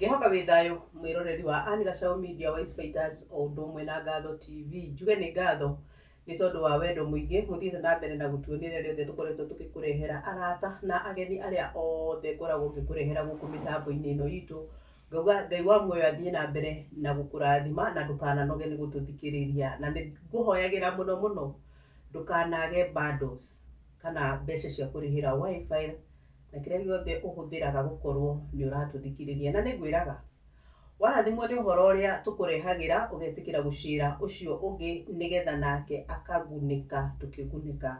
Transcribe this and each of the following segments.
Ngĩhoka wĩ thayũ mwĩroreri wa Ann Gachau Media Wise Fighters o ũndũ ũmwe na Ngatho TV. Njuge nĩ ngatho nĩ tondũ wa wendo mũingĩ mũthiĩte na mbere na gũtuonia rĩrĩa rĩothe tũkoretwo tũgĩkũrehera arata na ageni arĩa othe ngoragwo ngĩkũrehera gũkũ mĩtambo-inĩ ĩno itũ. Ngauga Ngai wa muoyo athiĩ na mbere na gũkũrathima na ndũkananoge nĩ gũtũthikĩrĩria. Na nĩ ngũhoyagĩra mũno mũno ndũkanage bundles kana mbeca cia kũrĩhĩra wifi na kĩrĩa gĩothe ũhũthĩraga gũkorwo nĩ ũratũthikĩrĩria. Na nĩ ngwĩraga warathimwo nĩ ũhoro ũrĩa tũkũrehagĩra ũgetĩkĩra gũcĩra ũcio ũngĩ nĩgetha nake akagunĩka tũkĩgunĩka.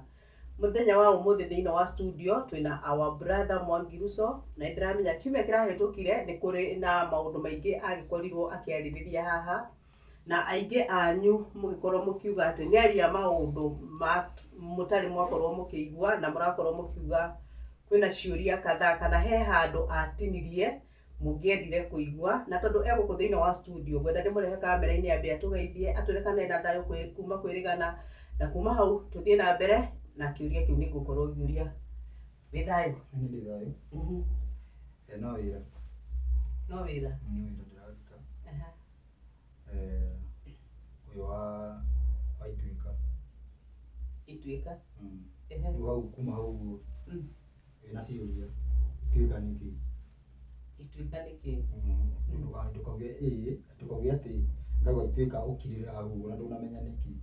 Mũthenya wa ũmũthĩ thĩinĩ wa studio twĩna our brother Mwangi Ruco, na nĩndĩramenya kiumia kĩrahĩtũkire nĩ kũrĩ na maũndũ maingĩ agĩkorirwo akĩarĩrĩria haha, na aingĩ anyu mũgĩkorwo mũkiuga atĩ nĩ aria maũndũ ma mũtarĩ mwakorwo mũkĩigua, na mũrakorwo mũkiuga kwĩna ciũria kadhaa kana he handũ atinirie mũngĩendire kũigua. Na tondũ e gũkũ thĩinĩ wa studio, ngwenda ndĩmũrehe kamera-inĩ ambe atũgeithie, atwĩre kana ena thayũ kuma kwĩrĩgana, na kuma hau tũthiĩ na mbere na kĩũria kĩu nĩ ngũkorwo ngĩũria. Wĩ thayũ? Nĩ ndĩ thayũ. No wĩra. No wĩra? No wĩra ndĩraruta. Ũyũ wa Ituĩka. Ituĩka? Rĩu hau kuma hau ũguo wĩna ciũria. Ituĩka nĩ kĩĩ? Ituĩka nĩ kĩĩ? Ndũkauge ĩĩ, ndũkauge atĩ ndauga Ituĩka ũkirĩre hau ũguo na ndũnamenya nĩ kĩĩ.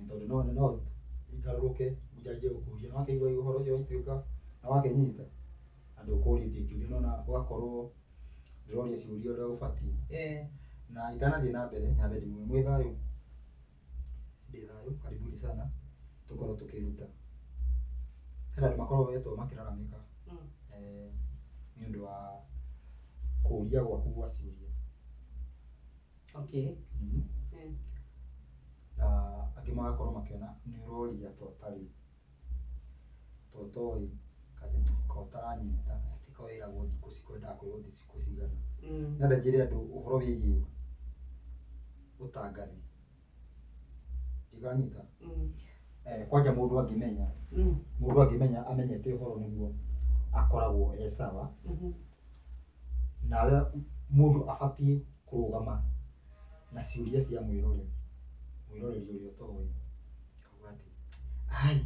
Tondũ no igarũrũke njanjie gũkũria. Nĩ wakĩigua ũhoro ũcio wa Ituĩka na wakĩnyita na ndũkũrĩtie kĩũria, nĩwona ũgakorwo ndũroria ciũria ũrĩa ũbatiĩ. Na itanathiĩ na mbere nyambe ndĩmwĩre mwĩ thayũ. Ndĩ thayũ, karibuni sana tũkorwo tũkĩruta. Hena andũ makoragwo metwo makĩraramĩka nĩ ũndũ wa kũria gwaku gwa ciũria. Na angĩ magakorwo makĩona nĩ ũroria ta ũtarĩ, ta ũtoĩ kana ũtaranyita, atĩ ko wĩragwo thikũ cikwendaga kwĩrwo thikũ cigana. Nyambe njĩre andũ ũhoro wĩgiĩ ũtangathi. Ndikanyita. Kwanja mũndũ angĩmenya, mũndũ angĩmenya amenyete ũhoro nĩguo akoragwo e sawa. Nawe mũndũ abatiĩ kũrũgama na ciũria cia mwĩroreri, mwĩroreri ũrĩa ũtoĩ, akauga atĩ ai,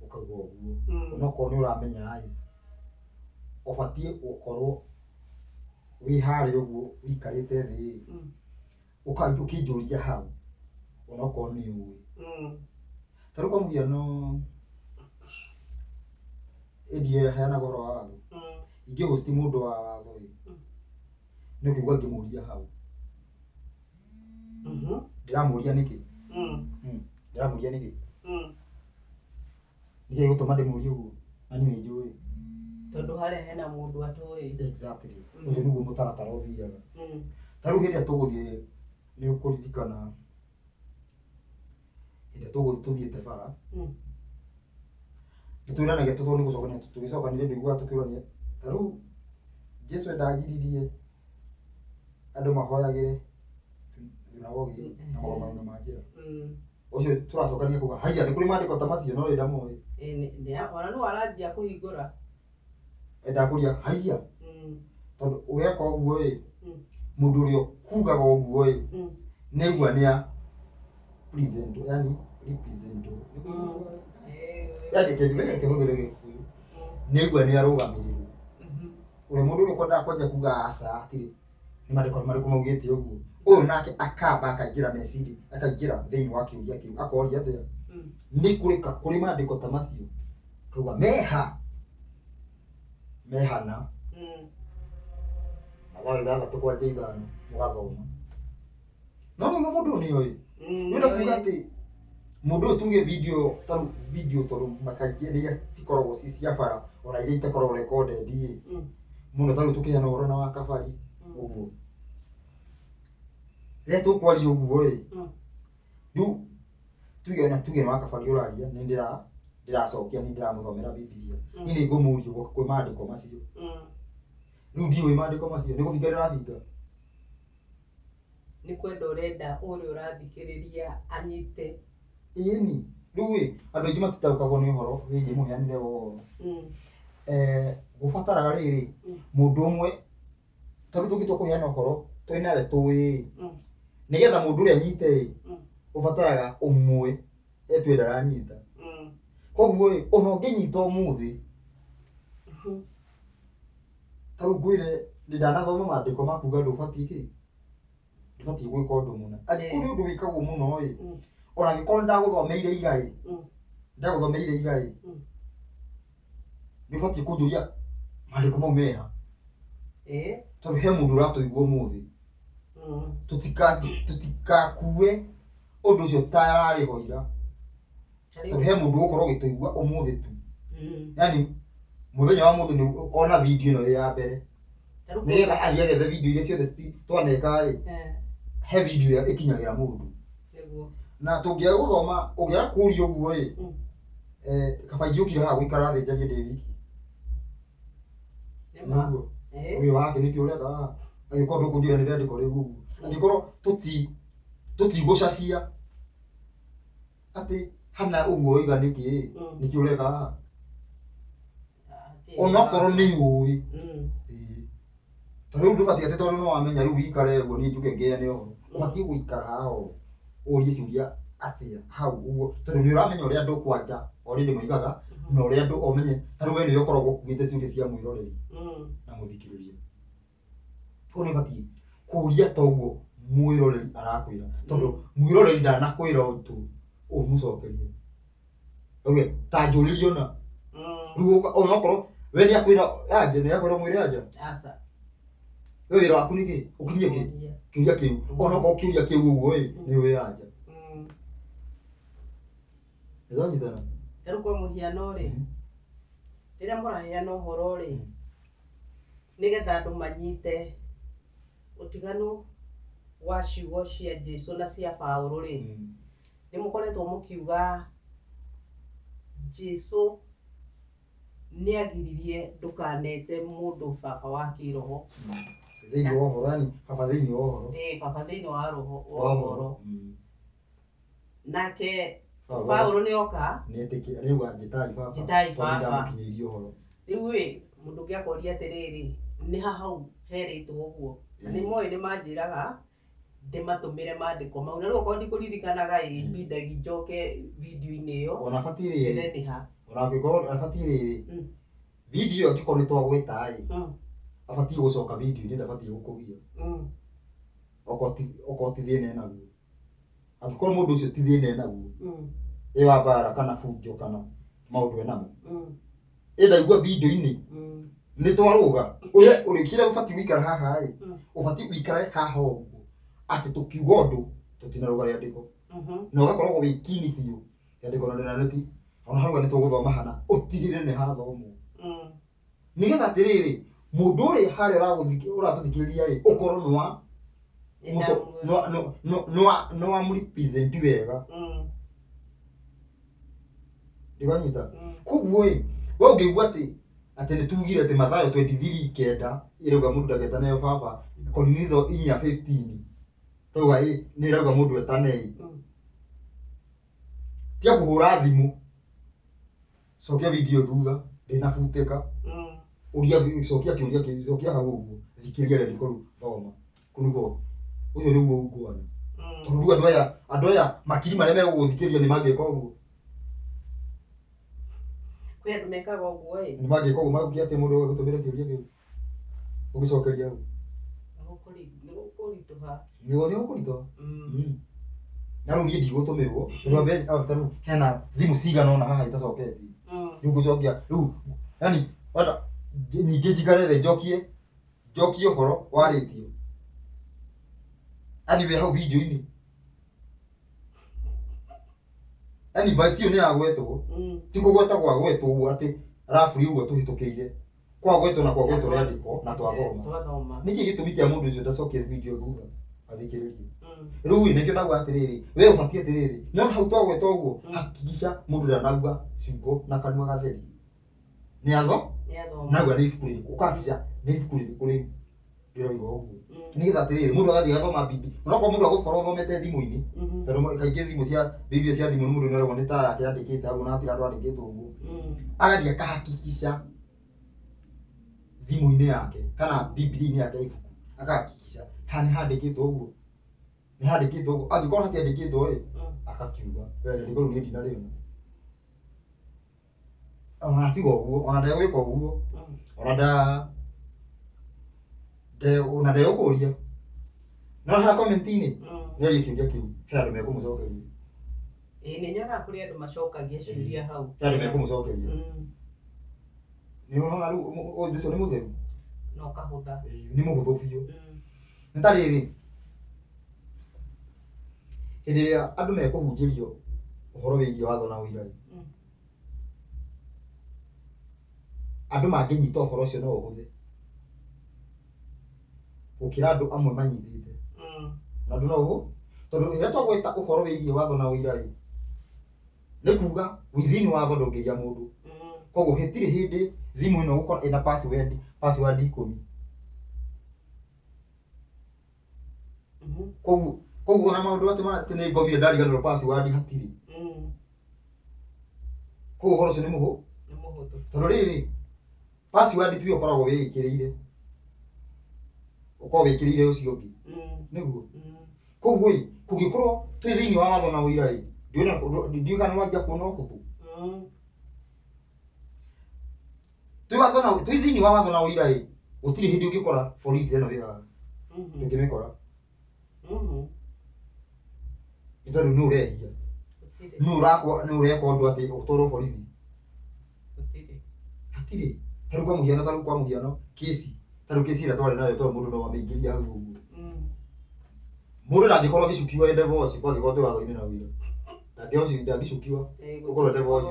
ũkauga ũguo. Onokorwo nĩ ũramenya ai, ũbatiĩ gũkorwo wĩ harĩa ũguo ũikarĩte thĩ, ũkĩnjũria hau, onokorwo nĩ ũĩ. Ta rĩu kwa mũhiano, ĩndĩ ĩheanaga ũhoro wa watho. Ingĩ host mũndũ wa watho ĩ, nĩ kũigua ngĩmũria hau. Ndĩramũria nĩkĩ? Ndĩramũria nĩkĩ? Nĩkĩ gĩgũtũma ndĩmũrie ũguo? Na niĩ nĩ njũĩ. Tondũ harĩa hena mũndũ atoĩ. Exactly. Ũcio nĩguo mũtaratara ũthiaga. Ta rĩu hĩndĩ ĩrĩa tũgũthiĩ, nĩ ũkũririkana hĩndĩ ĩrĩa tũgũthiĩ tũthiĩte bara, nĩ twĩranagia tondũ nĩ gũcokania tũgĩcokanire ndũiguaga tũkĩũrania. Ta rĩu Jesũ endagiririe andũ mahoyagĩre thunagogi na magomano ma njĩra. Ũcio tũracokania kuga haiya nĩ kũrĩ maandĩko ta macio no ndamoĩ. Ona no aranjia kũhingũra. Endaga kũria haiya. Tondũ weka ũguo ĩ, mũndũ ũrĩa ũkugaga ũguo ĩ, nĩ aigua nĩ a present, yani represent. Yani reke hũthĩre Gĩkũyũ. Nĩ aigua nĩ arũgamĩrĩrwo. Ũrĩa mũndũ ũrĩa ũkwendaga kwanjia kuga aca hatirĩ, nĩ maandĩko marĩkũ maugĩte ũguo. Ũyũ nake akamba akaingĩra meciria, akaingĩra thĩinĩ wa kĩũria kĩu, akoria atĩa? Nĩ kũrĩ kũrĩ maandĩko ta macio. Kauga meha. Mehana. Mathayo ithathatũ kwanja ithano mũgathoma. No nĩguo mũndũ nĩ oĩ. Nĩ kuga atĩ mũndũ ũyũ tuge video ta rĩu video tondũ makaingĩ nĩ iria cikoragwo ci cia bara ona iria itakoragwo recorded ĩ. Mũno ta rĩu tũkĩheana ũhoro na wa kabari ũguo. Rĩrĩa tũkwaria ũguo ĩ, rĩu tuge na tuge nĩ wa kabari ũraria, nĩ ndĩracokia nĩ ndĩramũthomera Bibilia. Niĩ nĩ ngũmũria kwĩ maandĩko macio. Rĩu ndiũĩ maandĩko macio, nĩ kũbinga ndĩrabinga. Nĩ kwenda ũrenda ũrĩa ũrathikĩrĩria anyite. Ĩni, rĩu ĩ, andũ aingĩ matitaũkagwo nĩ ũhoro wĩgiĩ mũheanĩre wa ũhoro. Gũbataraga rĩrĩ, mũndũ ũmwe Tondũ tũngĩtua kũheana ũhoro twĩ nawe tũĩ nĩgetha mũndũ ũrĩa anyite ĩ ũbataraga ũmwe etue ndaranyita. Koguo ĩ ona ũngĩnyita ũmũthĩ ta rĩu ngwĩre nĩ ndanathoma maandĩko ma kuga ndũbatiĩ kĩ ndũbatiĩ gwĩka ũndũ mũna. Angĩkorwo nĩ ũndũ wĩkagwo mũno ĩ ona angĩkorwo nĩ ndagũthomeire ira ĩ ndagũthomeire ira ĩ nĩ ũbatiĩ kũnjũria maandĩko mau meha tondũ he mũndũ ũratũigua ũmũthĩ. Tũtikakue ũndũ ũcio ta yarĩ ho ira tondũ he mũndũ ũgũkorwo ũgĩtũigua ũmũthĩ tu. Yani mũthenya wa mũthĩ nĩ ona video ĩno ĩ ya mbere nĩgetha athiĩ agethe video iria ciothe twaneka ĩ he video ĩrĩa ĩkinyagĩra mũndũ. Na tũngĩaga gũthoma ũngĩaga kũũria ũguo ĩ kaba ingĩũkire haha gũikara thĩ njarie ndĩ wiki. Nĩguo wĩ wake nĩkĩo ũreka haha angĩkorwo ndũkũnjĩra nĩ rĩandĩko rĩu ũguo angĩkorwo tũtigũcacia atĩ hana ũguo waiga nĩkĩ nĩkĩo ũreka haha onokorwo nĩ ũĩ. Tondũ rĩu ndũbatiĩ atĩ tondũ nĩwamenya rĩu wĩikare ũguo niĩ njũke ngeane ũhoro. Ũbatiĩ gũikara haha ũũ ũrie ciũria atĩa hau ũguo tondũ nĩ ũramenya ũrĩa andũ kwanja already moigaga na ũrĩa andũ ũmenye ta rĩu we nĩwe ũkoragwo ũkuĩte ciũria cia mwĩroreri na mũthikĩrĩria. Koguo nĩ ũbatiĩ kũũria ta ũguo mwĩroreri arakwĩra tondũ mwĩroreri ndanakwĩra ũndũ ũmũcokerie. Auge ta njũrĩrie ona rĩu onokorwo we nĩakwĩra anja nĩakwĩra mwĩre anja. Aca. We wĩra waku nĩ kĩ ũkinyie kĩ kĩũria kĩu onokorwo kĩũria kĩu ũguo ĩ nĩ ũĩ anja. Nĩtwanyitana? Ta rĩu kwa mũhiano rĩ rĩrĩa mũraheana ũhoro rĩ nĩgetha andũ manyite ũtiganu wa ciugo cia Jesũ na cia Paũlũ rĩ nĩ mũkoretwo mũkiuga Jesũ nĩagiririe ndũkanete mũndũ baba wa kĩroho. Thĩinĩ wa ũhoro yani baba thĩinĩ wa ũhoro. Baba thĩinĩ wa roho wa ũhoro. Nake Paũlũ nĩoka nĩetĩkia nĩauga njĩtai baba njĩtai baba ndamũkinyĩirie ũhoro. Rĩu ĩ mũndũ ũngĩ akoria atĩrĩrĩ nĩ ha hau herĩtwo ũguo na nĩ moĩ nĩ manjĩraga ndĩmatũmĩre maandĩko mau na rĩu okorwo ndikũririkanaga ĩ mbindagi njoke video-inĩ ĩyo ona abatiĩ rĩrĩ njethe nĩ ha. Ona angĩkorwo abatiĩ rĩrĩ video angĩkorwo nĩ twagweta ĩ abatiĩ gũcoka video-inĩ ndabatiĩ gũkũgia. Okorwo ti thĩna enaguo angĩkorwo mũndũ ũcio ti thĩna enaguo ĩ wa mbara kana bunjo kana maũndũ enamo ĩ ndaigua video-inĩ nĩ twarũga ũrĩa ũrĩkire ũbatiĩ gũikara haha ĩ ũbatiĩ ũikare haha ũguo atĩ tũkiuga ũndũ tũtinarũga rĩandĩko na ũgakoragwo wĩ kini biũ rĩandĩko na rĩna nĩti ona hauga nĩ tũgũthoma hana ũtigĩrĩre nĩ hathomwo nĩgetha atĩrĩrĩ mũndũ ũrĩa harĩa ũratũthikĩrĩria ĩ ũkorwo nĩ wa mũrepresent wega. Ndĩwanyita? Koguo ĩ we ũngĩigua atĩ atĩ nĩ tugire atĩ Mathayo 23:9 ĩrauga mũndũ ndagetane baba Korinitho 4:15 tauga ĩ nĩ ĩrauga mũndũ etane ĩ tia kũhũra thimũ cokia video thutha ndĩnabutĩka ũria cokia kĩũria kĩu cokia hau ũguo thikĩrĩria rĩandĩko rĩu thoma kũu nĩguo ũcio nĩguo ungwana. Tondũ rĩu andũ aya makiri marĩa megũgũthikĩrĩria nĩ mangĩka ũguo. Kwĩ andũ mekaga ũguo ĩ nĩ mangĩka ũguo magũkia atĩ mũndũ agũtũmĩre kĩũria kĩu ũgĩcokeria hau nĩ gũkũritũha. Nĩ gũkũritũha. Na rĩu niĩ ndigũtũmĩrwo tondũ ta rĩu hena thimũ cigana ũna haha itacoketie rĩu ngũcokia rĩu yani wenda ningĩ njikare thĩ njokie ũhoro warĩtio yani wĩ hau video-inĩ yani verse ĩyo nĩ yagwetwo ti kũgweta gwagwetwo ũguo atĩ raburi ũguo tũhĩtũkĩire kwagwetwo na kwagwetwo rĩandĩko na twathoma. Nĩkĩ gĩtũmi kĩa mũndũ ũcio ndacokie video thutha athikĩrĩrie? Rĩu ĩ nĩkĩo ndauga atĩrĩrĩ we ũbatiĩ atĩrĩrĩ no hau twagweta ũguo hakikisha mũndũ ndanauga ciugo na kanua gatheri nĩ atho nauga nĩ ibuku rĩrĩkũ ũkahakikisha nĩ ibuku rĩrĩkũ rĩu rĩroiga ũguo nĩgetha atĩrĩrĩ mũndũ agathiĩ agathoma Bibilia onokorwo mũndũ agũkorwo athomete thimũ-inĩ tondũ kaingĩ thimũ cia Bibilia cia thimũ mũndũ nĩarauga nĩ ta yake yandĩkĩte hau na hatirĩ andũ andĩkĩtwo ũguo agathiĩ akahakikisha thimũ-inĩ yake kana Bibilia-inĩ yake ibuku Akahakikisha ha nĩ handĩkĩtwo ũguo. Nĩ handĩkĩtwo ũguo. Angĩkorwo hatiandĩkĩtwo ĩ, akakiuga we rĩandĩko rĩu niĩ ndinarĩona. Ona tiga ũguo, ona ndegwĩka ũguo, ona ona ndegũkũria. No hena comment-inĩ, nĩarie kĩũria kĩu, he andũ mekũmũcokeria. Ĩĩ nĩ nyonaga kũrĩ andũ macokagia ciũria hau. He andũ mekũmũcokeria. Nĩ ũrona rĩu ũndũ ũcio nĩ mũtheru? Na ũkahũtha. Ĩĩ, nĩ mũhũthũ biũ. Nĩ ta rĩrĩ, hĩndĩ ĩrĩa andũ mekũhunjĩrio ũhoro wĩgiĩ watho na ũira rĩ, andũ mangĩnyita ũhoro ũcio no ũhũthe gũkĩra andũ amwe manyitĩte. Na andũ no ũhũ, tondũ rĩrĩa twagweta ũhoro wĩgiĩ watho na ũira rĩ, nĩ kuga within watho ndũngĩiya mũndũ. Koguo hatirĩ hĩndĩ thimũ ĩno gũkorwo ĩna password 10. Koguo ona maũndũ atĩ nĩ ngomire ndariganĩrwo password hatirĩ. Koguo ũhoro ũcio nĩ mũhũ? Nĩ mũhũthũ. Tondũ rĩrĩ, password tuge ũkoragwo wĩĩkĩrĩire. Ũkoragwo wĩkĩrĩire ũcio ũngĩ. Nĩguo. Koguo ĩ, kũngĩkorwo twĩ thĩinĩ wa watho na ũira ĩ, ndiũĩ kana nĩwanjia kuona ũhũthũ. Twĩ watho na twĩ thĩinĩ wa watho na ũira ĩ, gũtirĩ hĩndĩ ũngĩkora borithi ĩno ĩ haha. Ndũngĩmĩkora. Nĩ tondũ nũ ũrehia. Nũ ũrakwa, nũ ũreka ũndũ atĩ ũtwarwo borithi. Hatirĩ. Ta rĩu kwa mũhiano, ta rĩu kwa mũhiano, kĩci. Ta rĩu kĩci ĩrĩa twarĩ nayo tondũ mũndũ no amĩingĩrie hau ũguo. Mũndũ ndangĩkorwo agĩcukiwa ĩ divorce kwangĩkorwo twĩ watho-inĩ na ũira. Ndangĩcukiwa gũkorwo divorce.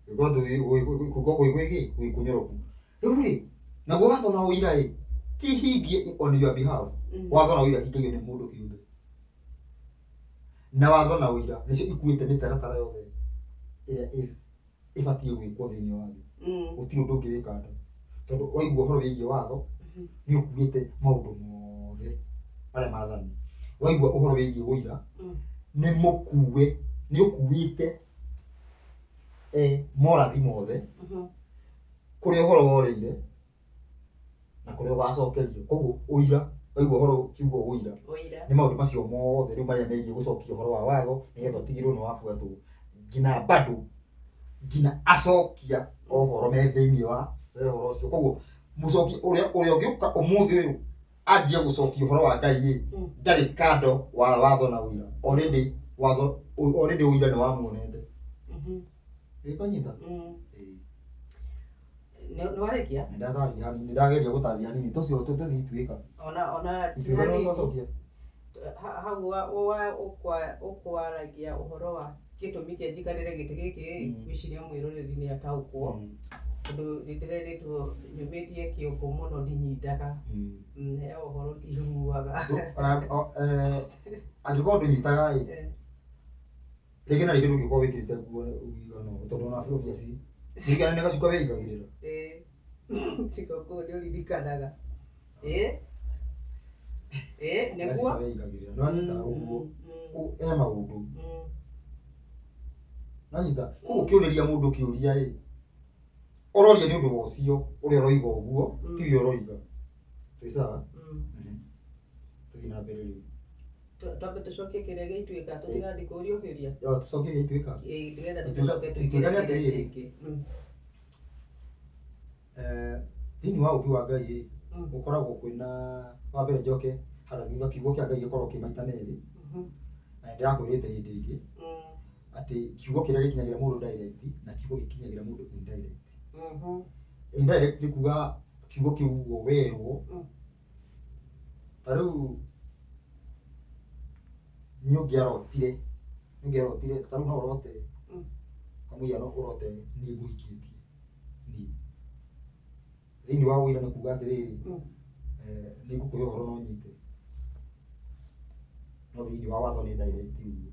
Gũkorwo gwĩ gwĩ kũnyoroku. Rĩu rĩ, naguo watho na ũira ĩ, ti hingie on your behalf. Watho na ũira hingagio nĩ mũndũ kĩũmbe. Na watho na ũira nĩcio ikuĩte mĩtaratara yothe ĩrĩa ĩbatiĩ gwĩkwo thĩinĩ wa thĩ. Gũtirĩ ũndũ ũngĩ wĩ kando. Tondũ waigua ũhoro wĩgiĩ watho, nĩ ũkuĩte maũndũ mothe marĩa maathani. Waigua ũhoro wĩgiĩ ũira, nĩ mũkue, nĩ ũkuĩte morathi mothe, kũrĩa ũhoro worĩire na kũrĩa ũgacokerio. Koguo ũira, waigua ũhoro kiugo ũira, nĩ maũndũ macio mothe rĩu marĩa megiĩ gũcokia ũhoro wa watho nĩgetha ũtigĩrĩrwo nĩ wabuatwo nginya bado nginya acokia ũhoro me thĩinĩ wa ũhoro ũcio. Koguo mũcoki ũrĩa ũngĩũka ũmũthĩ ũyũ anjie gũcokia ũhoro wa Ngai ĩ, ndarĩ kando wa watho na ũira. Already watho, already ũira nĩ wamuonete. Ĩkũnyita? Nĩ warĩkia? Nĩ ndatarĩria hanini, nĩ ndageria gũtarĩria hanini. Tũcio tũthiĩ ituĩka. Ona Ituĩka nĩ twacokia. Hau ũkwaragia ũhoro wa gĩtũmi kĩa njikarĩre gĩtĩ gĩkĩ, ngwĩciria mwĩroreri nĩ ataũkwo. Tondũ nĩ ndĩrerĩtwo nyumĩtie kĩongo mũno ndinyitaga. He ũhoro ndiguaga. Angĩkorwo ndũnyitaga ĩ, rĩngĩ na rĩngĩ ndũngĩkorwo wĩkĩrĩte nguo ũigana ũũ, tondũ ona obviously, ndirikana nĩ gacuka wĩigagĩrĩra. Tiga kũu nĩ ũririkanaga. Nĩguo. Gacuka wĩigagĩrĩra. Nĩ wanyita ũguo. He maũndũ. Nanyita. Koguo ũkĩũrĩria mũndũ kĩũria ĩ, ũroria nĩ ũndũ wa ũcio ũrĩa ũroiga ũguo, tiwe ũroiga. Twĩ sawa? Tũthiĩ na mbere rĩu. Twambe tũcokie kĩrĩa gĩituĩka, tũtigathiĩ kũũrio kĩũria. Yo, tũcokie gĩituĩka. Ĩĩ, nĩgetha Ituĩka tũcoke ituĩka nĩ tũingĩre atĩrĩrĩ. kĩrĩa kĩngĩ. Thĩinĩ wa ũũmbi wa Ngai ĩ, gũkoragwo kwĩna, wa mbere njoke harĩa thutha kiugo kĩa Ngai gĩkoragwo kĩ maita merĩ. Na nĩndĩrakwĩrĩte hĩndĩ ĩngĩ atĩ kiugo kĩrĩa gĩkinyagĩra mũndũ direct na kiugo gĩkinyagĩra mũndũ indirect. Indirect nĩ kuga kiugo kĩu ũguo werwo. Ta rĩu nĩ ũngĩarotire, nĩ ũngĩarotire, ta rĩu no ũrote, kwa mũhiano ũrote niĩ ngũhikĩtie, niĩ. Thĩinĩ wa ũira nĩ kuga atĩrĩrĩ, nĩ ngũkũhe ũhoro na ũnyite. No thĩinĩ wa watho nĩ direct ũguo.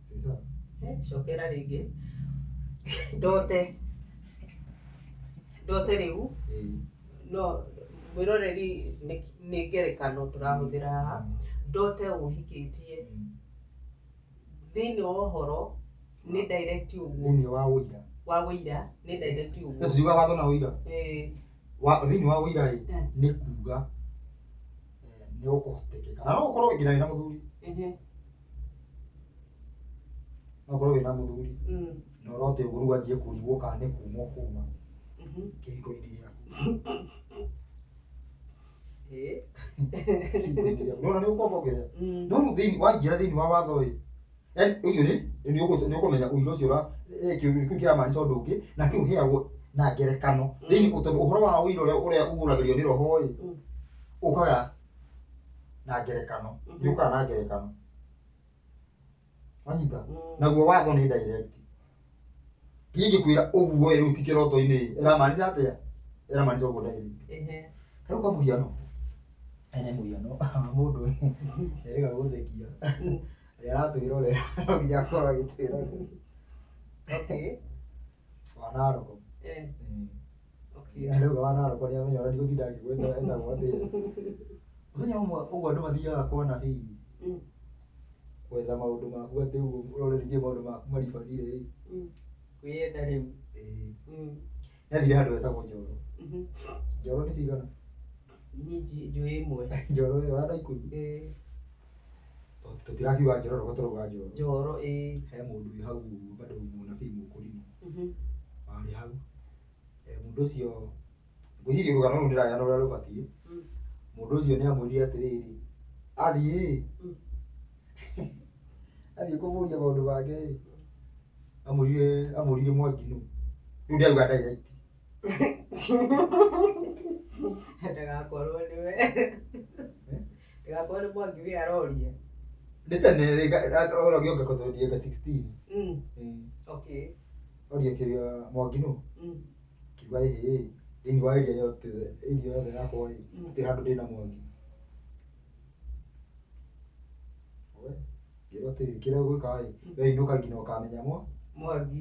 Twĩ sawa? Cokera rĩngĩ. Ndote. Ndote rĩu. No mwĩroreri nĩ ngerekano tũrahũthĩra haha. Ndote ũhikĩtie. Thĩinĩ wa ũhoro nĩ direct ũguo. Thĩinĩ wa ũira. Wa ũira nĩ direct ũguo. Nĩ tuuga watho na ũira. Wa thĩinĩ wa ũira ĩ nĩ kuga nĩ ũkũhotekeka. Na no ũkorwo nginya wĩna mũthuri. No ũkorwo wĩna mũthuri. Na ũrote ũguo rĩu wanjie kũrigwo kana nĩ kuma ũkuma kĩhiko-inĩ gĩaku. Kĩhiko-inĩ gĩaku. Nĩwona nĩ ũkwamba ũkĩrĩa. No rĩu thĩinĩ waingĩra thĩinĩ wa watho ĩ, yani ũcio nĩ ũkũmenya ũira ũcio kĩu kĩramaanisha ũndũ ũngĩ na kĩu ũheagwo na ngerekano. Thĩinĩ tondũ ũhoro wa ũira ũrĩa ũguũragĩrio nĩ roho ĩ, ũkaga na ngerekano. Nĩ ũkaga na ngerekano. Wanyita? Naguo watho nĩ direct. Ingĩkwĩra ũguo ĩ rĩu ti kĩroto-inĩ ĩ, ĩramaanisha atĩa? Ĩramaanisha ũguo direct. Tarĩu kwa mũhiano, ene mũhiano mũndũ erĩga gũthekia ũrĩa aratwĩrorera no nginya akorwo agĩtwĩrorera. Wa Narok. Arauga wa Narok nĩ amenya ona ndigũtinda ngĩgweta etagwo atĩa. Mũthenya ũmwe ũguo andũ mathiaga kwa nabii gwetha maũndũ maku atĩ ũguo ũrore ningĩ maũndũ maku maribanire ĩ. Kwĩyetha rĩu. Nĩathire handũ hetagwo Njoro. Njoro nĩ cigana? Niĩ njũĩ ĩmwe. Njoro ĩyo ya Naikuru. Tũtirakiuga Njoro roko tũrauga Njoro. Njoro ĩĩ. He mũndũ wĩ hau ũguo bado mũnabii mũkũrinũ. Warĩ hau. Mũndũ ũcio ngwĩciria rũgano rũu ndĩraheana ũrĩa rũbatiĩ. Mũndũ ũcio nĩ amwĩrire atĩrĩrĩ, athiĩ athiĩ kũmũria maũndũ make ĩ, amũririe Mwangi nũ. Rĩu ndĩrauga direct. Ndagakorwo nĩwe. Ndagakorwo nĩ Mwangi we aroria. Nĩ tene oragio anga twenty 16. Okay. Oria kĩrĩa Mwangi nũ. Kiuga ĩhĩ thĩinĩ wa area yothe area yothe yakwa ĩ, gũtirĩ handũ ndĩna Mwangi. We, ngĩrwo atĩrĩrĩ kĩrĩa ũgwĩka ĩ, we inũka nginya ũkamenya Mwangi.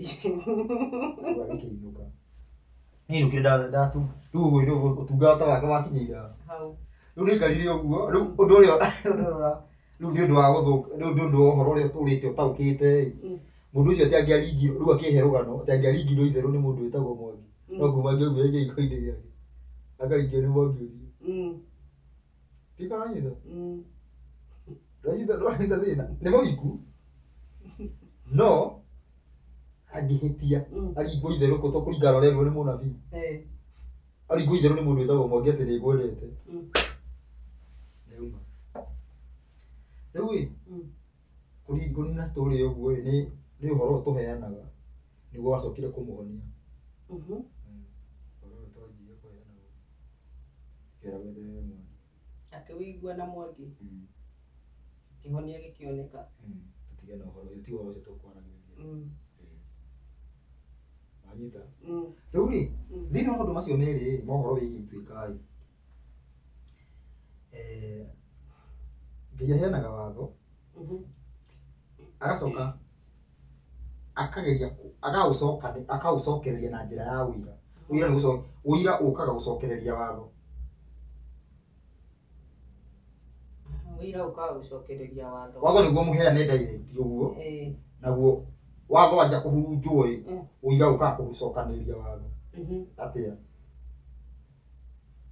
Rĩu agĩkĩinũka. Nĩainũkire ndatu rĩu ũguo nĩguo ũtungata wake wakinyĩire hau. Rĩu nĩaikarire ũguo, rĩu ũndũ ũrĩa rĩu nĩ ũndũ wa gũthũka, rĩu nĩ ũndũ wa ũhoro ũrĩa ũtũrĩte ũtaũkĩte ĩ. Mũndũ ũcio atĩ angĩaringirwo, rĩu akĩhe rũgano, atĩ angĩaringirwo itherũ nĩ mũndũ wĩtagwo Mwangi. No kuma angĩaumire kĩhiko-inĩ gĩake, akaingio nĩ Mwangi ũcio. Ndiũĩ kana nĩwanyita? Ndũranyita thĩna? Nĩ mũhiku, no angĩhĩtia aringwo itherũ to kũringana na ũrĩa erirwo nĩ mũnabii. Aringwo itherũ nĩ mũndũ wĩtagwo Mwangi atĩ nĩngwendete. Nĩauma. Rĩu ĩ, kũnina story ĩyo ũguo ĩ, nĩ ũhoro ũyũ tũheanaga nĩguo wacokire kũmũhonia. Ũhoro ũyũ twanjirie kũheana kĩra weterere Mwangi. Akĩwĩigua na Mwangi. Kĩhonia gĩkĩoneka. Tũtige na ũhoro ũyũ, ti ũhoro ũcio tũkwaragĩrĩria. Wanyita? Rĩu rĩ, thĩinĩ wa maũndũ macio merĩ ĩ, ma ũhoro wĩgiĩ ituĩka ĩ, Ngai aheanaga watho, agacoka akageria akaũcokereria na njĩra ya ũira. Ũira nĩ ũira ũkaga gũcokereria watho. Ũira ũkaga gũcokereria watho. Watho nĩguo mũheane direct ũguo. Naguo watho wanja kũhurunjwo ĩ, ũira ũkaga kũcokanĩrĩria watho. Atĩa?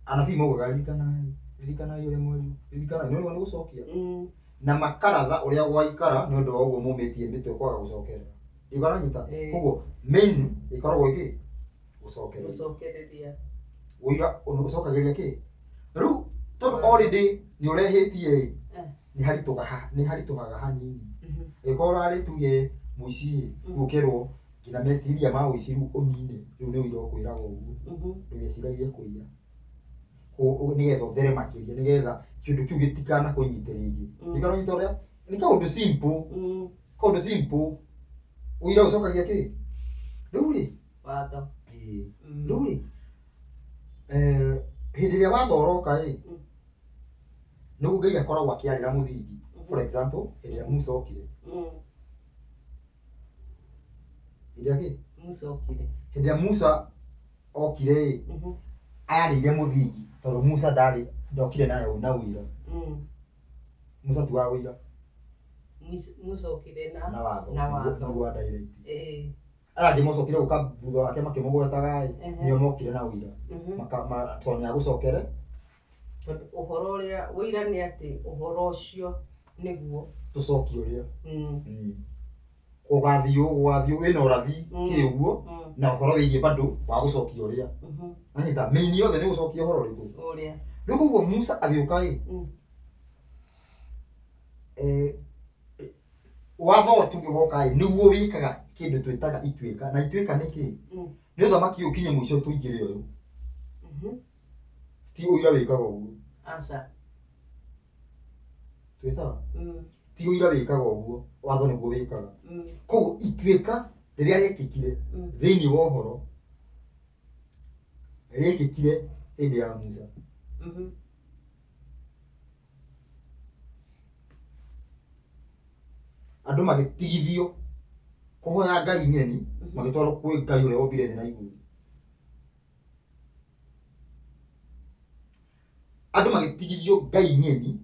Anabii maugaga ririkanai, ririkanai ũrĩa mwerirwo, ririkanai, nĩ ũrĩa nĩ gũcokia. Na makaratha ũrĩa gwaikara nĩ ũndũ wa ũguo mũmĩtie mĩtwe kwaga gũcokerera. Ndiũĩ kana nĩwanyita? Koguo main ĩkoragwo ĩkĩ? Gũcokereria. Gũcokereria. Ũira ũcokagĩria kĩ? Rĩu tondũ already nĩ ũrehĩtie ĩ, nĩ haritũhaga hanini. Angĩkorwo ũrarĩ tuge mũici ĩ, rĩu ũkerwo nginya meciria ma ũici rĩu ũnine, rĩu nĩ ũira ũkwĩraga ũguo. Ndũgeciragie kũiya. Nĩgetha ũthere makĩria, nĩgetha kĩũndũ kĩu gĩtikanakũnyite rĩngĩ. Ndiũĩ kana nĩwanyita ũrĩa? Nĩ kaũndũ simple. Kaũndũ simple. Ũira ũcokagia kĩ? Rĩu rĩ, Watho. Rĩu rĩ, hĩndĩ ĩrĩa watho ũroka ĩ, nĩguo Ngai akoragwo akĩarĩra mũthingi. For example, hĩndĩ ĩrĩa Musa okire. Hĩndĩ ĩrĩa kĩ? Musa okire. Hĩndĩ ĩrĩa Musa okire ĩ, arĩire mũthingi tondũ Musa ndarĩ ndokire nayo na ũira. Musa ti wa ũira. Musa okire na watho. Na watho. Nĩguo wa direct. Aya angĩ mocokire gũka thutha wake makĩmũgwetaga ĩ, nĩo mokire na ũira. Tondũ nĩagũcokere. Tondũ ũhoro ũrĩa ũira nĩ atĩ ũhoro ũcio nĩguo tũcokie ũrĩa. Gũgathiĩ ũũ, gũgathiĩ ũũ, wĩna ũrathi kĩ ũguo, na ũhoro wĩgiĩ bado wa gũcokia ũrĩa. Anyita, mĩini yothe nĩ gũcokia ũhoro ũrĩkũ? Ũrĩa. Rĩu koguo Musa agĩũka ĩ, watho tuge woka ĩ, nĩguo wĩkaga kĩndũ twĩtaga ituĩka, na ituĩka nĩ kĩ? Nĩ ũthamaki ũyũ ũkinye mũico tũingĩre ũyũ. Ti ũira wĩkaga ũguo. Aca. Twĩ sawa? Ti ũira wĩkaga ũguo, watho nĩguo wĩkaga. Koguo ituĩka rĩrĩa rĩekĩkire thĩinĩ wa ũhoro, rĩekĩkire hĩndĩ ya Musa. Andũ magĩtigithio kũhoya Ngai ng'eni, magĩtwarwo kwĩ Ngai ũrĩa wombire thĩ na igũrũ. Andũ magĩtigithio Ngai ng'eni,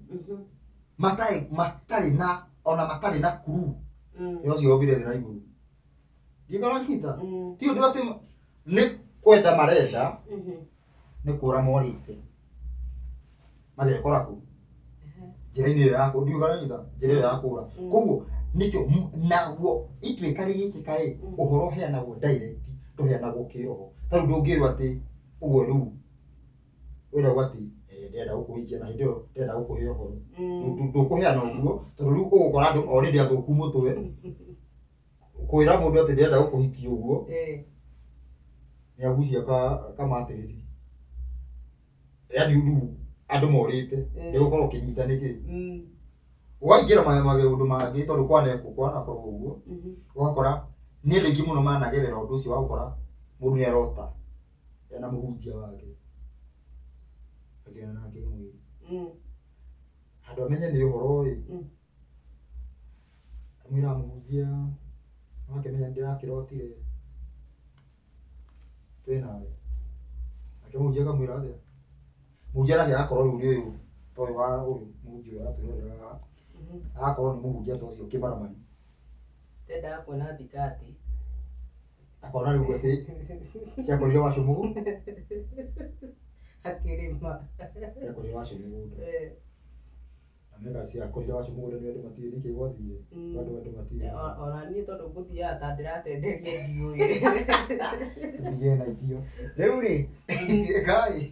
matarĩ na, ona matarĩ na clue ya ũcio wombire thĩ na igũrũ. Ndiũĩ kana wanyita? Ti ũndũ atĩ nĩ kwenda marenda, nĩ kũra morĩte. Magekora kũ? Njĩra-inĩ ĩyo ya kũ-, ndiũĩ kana wanyita? Njĩra ĩyo ya kũra. Koguo nĩkĩo naguo ituĩka rĩgĩkĩka ĩ, ũhoro ũheanagwo direct, ndũheanagwo kĩroho. Ta rĩu ndũngĩrwo atĩ ũguo rĩu wĩragwo atĩ, ndĩrenda gũkũhikia na hĩndĩ ĩyo ndĩrenda gũkũhe ũhoro. Ndũkũheana ũguo, tondũ rĩu ũgũkora andũ already athũku mũtwe. Kwĩra mũndũ atĩ ndĩrenda gũkũhikia ũguo, nĩagucia kamatĩrĩci. Yaani rĩu andũ morĩte, nĩgũkorwo ũkĩnyita nĩkĩ? Ũgaingĩra maũndũ mangĩ tondũ kwanekwo, kwanakorwo ũguo, ũgakora nĩ andũ aingĩ mũno managerera ũndũ ũcio wa gũkora mũndũ nĩarota ena mũhunjia wake akĩonana nake mwĩrĩ. Handũ amenye nĩ ũhoro ĩ, amwĩraga mũhunjia, akĩmenya ndĩrakĩrotire twĩ nawe. Nake mũhunjia akamwĩra atĩa? Mũhunjia nake agakorwo rĩu nĩ ũyũ, ta ũyũ wa ũyũ mũhunjia ũyũ aratwĩrorera haha. Agakorwo nĩ mũhunjia ta ũcio kĩmaramari. Ndendaga kuona thikati. Akona rĩu atĩ ciakorire wacu mũgũnda. Akĩrĩma. Ciakorire wacu mũgũnda. Na mega ciakorire wacu mũgũnda nĩ andũ matiũĩ nĩkĩ gwathire. Andũ matiũĩ. Ona niĩ tondũ ngũthiaga ta ndĩratenderia ndiũĩ. Tũtige na icio. Rĩu rĩ, ituĩka ĩ.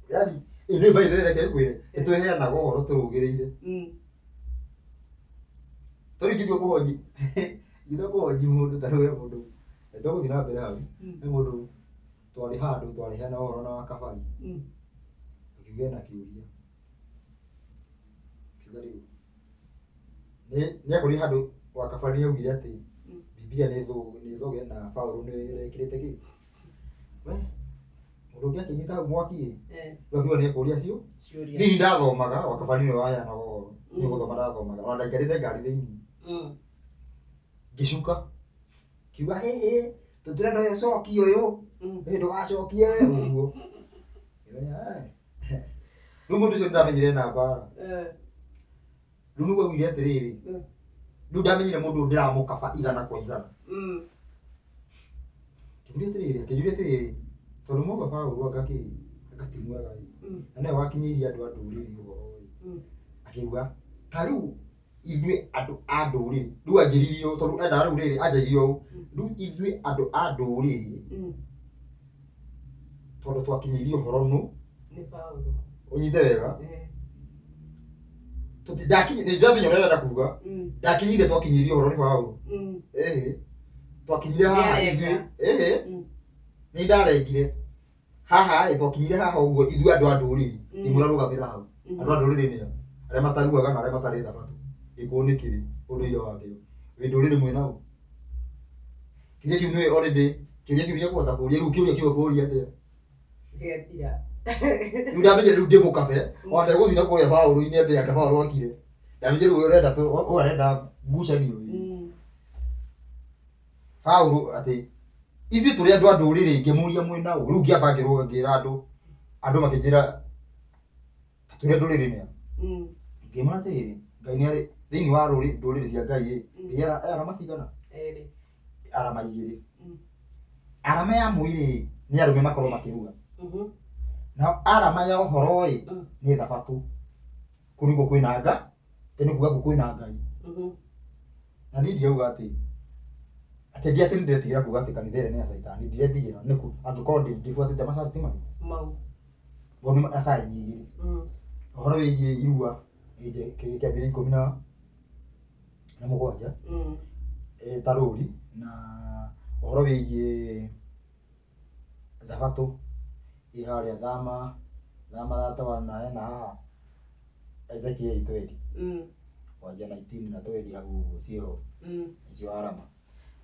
Yaani, ĩ nĩ by the way, reke ngwĩre, nĩtũheanaga ũhoro tũrũgĩrĩire. Tondũ ingĩtua kũhonji, ingĩtua kũhonji mũndũ ta rĩu he mũndũ, tũgũthiĩ na mbere hau, he mũndũ twarĩ handũ twarĩheana ũhoro na wakabari. Akiuga ena kĩũria. Akiuga rĩu, nĩakorire handũ wakabari nĩaugire atĩ Bibilia nĩ thoge na Paũlũ nĩ arekĩrĩte kĩ? We, mũndũ ũngĩ akĩnyita hau mwaki ĩ, rĩu akiuga nĩekũria cio. Ciũria. Niĩ ndathomaga, wakabari nĩwe waheanaga ũhoro. Niĩ gũthoma ndathomaga, ona ndaikarĩte ngari thĩinĩ. Ngĩcuka. Kiuga, hĩ, hĩ, tũtirenda ũyũ coki ũyũ. Hĩ, ndũgacokie we ũguo. Ngĩmenya, Rĩu mũndũ ũcio ndamenyire na mbara. Rĩu nĩguo augire atĩrĩrĩ, rĩu ndamenyire mũndũ ũyũ ndĩramũkaba igana kwa igana. Ngĩmũria atĩrĩrĩ, akĩnjũria atĩrĩrĩ, tondũ mwauga Paũlũ anga kĩ, anga ti mwega ĩ. Na nĩwe wakinyĩirie andũ a ndũrĩrĩ ũhoro ĩ. Akiuga, ta rĩu ithuĩ andũ a ndũrĩrĩ, rĩu anjĩririe ũũ, tondũ endaga rĩu rĩrĩ, anjĩririe ũũ, rĩu ithuĩ andũ a ndũrĩrĩ, tondũ twakinyĩirie ũhoro nũ? Nĩ Paũlũ. Ũnyite wega? Nĩ ndamenya ũrĩa arenda kuga. Ndakinyire twakinyĩirie ũhoro nĩ Paũlũ. Ĩhĩ. Twakinyire haha Nĩarenga. ithuĩ. Ĩhĩ. Nĩ ndarengire. Haha ĩ, twakinyire haha ũguo ithuĩ andũ a ndũrĩrĩ. Ndimũrarũgamĩra hau. Andũ a ndũrĩrĩ nĩ a? Arĩa mataruaga na arĩa matarĩ thabatũ. Gĩkũũ nĩ kĩrĩ ũndũire wakĩo. Wĩ ndũrĩrĩ mwĩ nao? Kĩũria kĩu nĩwe already, kĩũria kĩu nĩekũhota kũũria, rĩu kĩũria kĩu ekũũria atĩa? Gĩathira. Rĩu ndamenyire rĩu ndĩ mũkabe, ona ndegũthiĩ na kũrĩa Paũlũ-inĩ atĩ anga Paũlũ okire. Ndamenyire rĩu ũrenda ũyũ arenda ngucanio ĩ. Paũlũ atĩ ithuĩ tũrĩ andũ a ndũrĩrĩ, ngĩmũria mwĩ nao. Rĩu ngĩamba ngĩrwo ngĩra andũ, andũ makĩnjĩra tũrĩ a ndũrĩrĩ nĩ a? Ngĩmwĩra atĩrĩrĩ, Ngai nĩ arĩ thĩinĩ wa ndũrĩrĩ cia Ngai ĩ, Ngai arama cigana? Erĩ. Arama igĩrĩ. Arama ya mwĩrĩ nĩ arũme makorwo makĩrua. Nao arama ya ũhoro ĩ nĩ thabatũ. Kũu nĩkuo kwĩna nga, nĩ kuga kũu kwĩna Ngai. Na niĩ ndirauga atĩ ndi atĩ nĩndĩretigĩra kuga atĩ kanitha ĩrĩa nĩ ya caitani, ndiretigĩra nĩkũ angĩkorwo ndibuatĩte macarti marĩkũ. Mau. Tondũ nĩ acaini igĩrĩ. Ũhoro wĩgiĩ irua kĩambĩrĩria 17 ta rũri na ũhoro wĩgiĩ thabatũ ĩ harĩa thama thama na hena haha Ezekiel 20 kwanjia 19 na 20 hau ũguo ciĩho icio arama.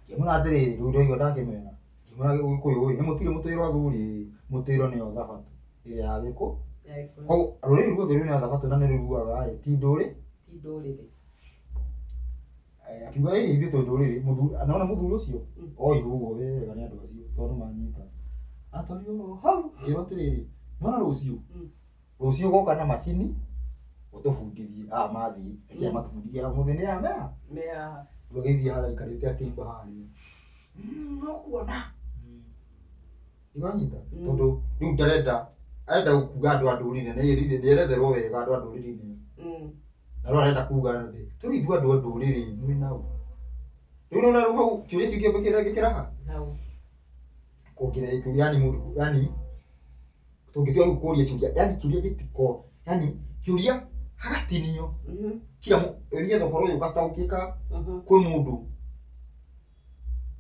Ngĩmwĩra atĩrĩrĩ, rĩu ndĩraigua ndakĩmera, ngĩmwĩra Gĩkũyũ ĩ, nĩ mũtirĩ mũtĩro athuri, mũtĩro nĩyo thabatũ ĩrĩa ya gĩkũ. Koguo rũrĩrĩ ruothe rwĩna thabatũ na nĩ rũruaga ĩ, ti ndũrĩ? Ti ndũrĩrĩ. Akiuga ĩ ithuĩ twĩ ndũrĩrĩ, nona mũthuri ũcio oirwo ũguo wega nĩ andũ acio tondũ manyita. Atwarirwo hau, ngĩrwo atĩrĩrĩ, nona rũciũ, rũciũ goka na macini ũtũbundithie, aya mathiĩ, reke matũbundithie ũmũthĩ nĩ aya mea. Mea. Rĩu agĩthiĩ harĩa aikarĩte akĩimba harĩa. No kuona. Nĩwanyita? Tondũ rĩu ndarenda, arenda kuga andũ a ndũrĩrĩ, na nĩ eretherwo wega andũ a ndũrĩrĩ nĩ. Na rĩu arenda kuga atĩ, rĩu ithuĩ andũ a ndũrĩrĩ mwĩ nau. Rĩu nĩwona rĩu hau kĩũria kĩu gĩkĩraha? Hau. Kũngĩrĩ, yani mũndũ, yani tũngĩtua rĩu kũria ciũria, yani kĩũria gĩtiko, yani kĩũria hagatinio. Kila nĩgetha ũhoro ũyũ ũgataũkĩka kwĩ mũndũ,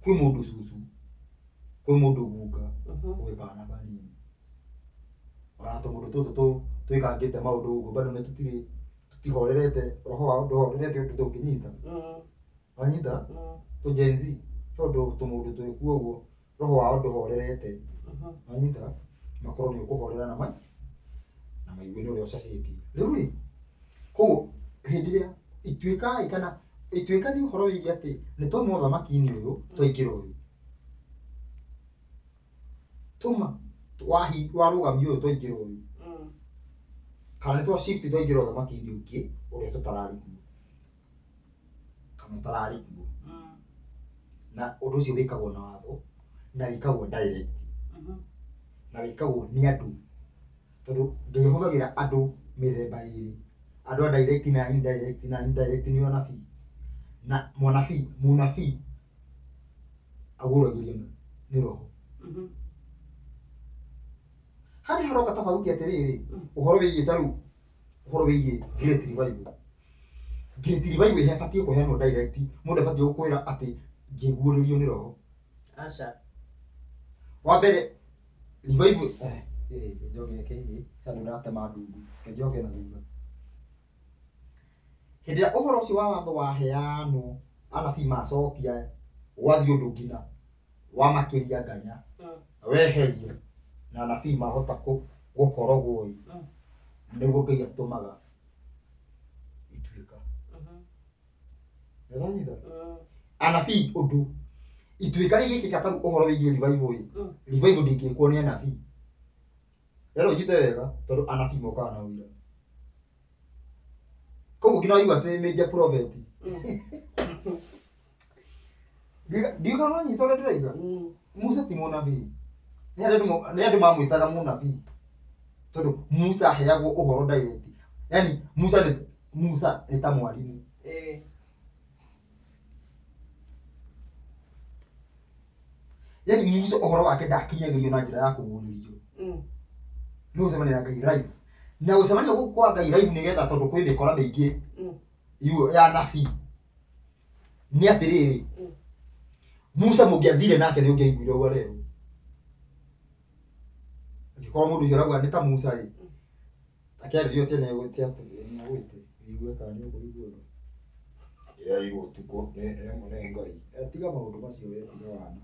kwĩ mũndũ cucu, kwĩ mũndũ guka, gwĩ kana kanini. Ona tũmũndũ tũtũ twĩkangĩte maũndũ ũguo bado nĩ tũtirĩ, tũtihorerete, roho wao ndũhorerete ũndũ tũngĩnyita. Wanyita? Tũ Gen Z, tondũ tũmũndũ twĩkuo ũguo, roho wao ndũhorerete. Wanyita? Makorwo nĩ ũkũhorera na na maigue nĩ ũrĩa ũcacĩtie. Rĩu rĩ, koguo hĩndĩ ĩrĩa ituĩka ĩ kana ituĩka nĩ ũhoro wĩgiĩ atĩ nĩ twauma ũthamaki-inĩ ũyũ twaingĩra ũyũ. Tuma warũgamia ũyũ twaingĩra ũyũ. Kana nĩ twa shift twaingĩra ũthamaki-inĩ ũngĩ ũrĩa tũtararĩ kuo. Kana ũtararĩ kuo. Na ũndũ ũcio wĩkagwo na watho na wĩkagwo direct. Na wĩkagwo nĩ andũ. Tondũ Ngai ahũthagĩra andũ mĩthemba ĩrĩ. Andũ a direct na indirect na indirect nĩ anabii. Na mũnabii agũragĩrio nĩ roho. Harĩa haroka tofauti atĩrĩrĩ, ũhoro wĩgiĩ ta rĩu, ũhoro wĩgiĩ Great Revival. Great Revival ĩbatiĩ kũheanwo direct, mũndũ abatiĩ gũkwĩra atĩ ngĩguũrĩrio nĩ roho. Aca. Wa mbere, revival, njoke kĩ, handũ ndatema ndungu, njoke na thutha. Hĩndĩ ĩrĩa ũhoro ũcio wa watho waheanwo, anabii macokia, gwathiĩ ũndũ nginya wamakĩria nganya, weherio, na anabii mahota gũkorogwo ĩ, nĩguo Ngai atũmaga ituĩka. Nĩũranyita? Anabii ũndũ ituĩka rĩgĩkĩka ta rĩu ũhoro wĩgiĩ revival ĩ, revival ndĩngĩkwo nĩ anabii. Rero ũnyite wega tondũ anabii mokaga na ũira. Koguo nginya waigua atĩ major prophet. Ndiũĩ kana ũranyita ũrĩa ndĩroiga? Musa ti mũnabii. Nĩ andũ mamwĩtaga mũnabii. Tondũ Musa aheagwo ũhoro direct. Yani Musa nĩ ta mwarimũ. Yani Musa ũhoro wake ndakinyagĩrio na njĩra ya kũguũrĩrio. Nĩ gũcemania na Ngai live. Na gũcemania gũkũ kwa Ngai live nĩgetha tondũ kwĩ mĩkora mĩingĩ ya anabii. Nĩ atĩrĩrĩ, Musa mũngĩathire nake nĩ ũngĩaiguire ũguo rero. Angĩkorwo mũndũ ũcio arauga nĩ ta Musa ĩ, akĩarĩrio atĩ nĩegwĩte atĩ nĩagwĩte, ũigue kana nĩ ũkũigua. Ndĩrerirwo ũtukũ nĩ Ngai. Tiga maũndũ macio we, tiga wana.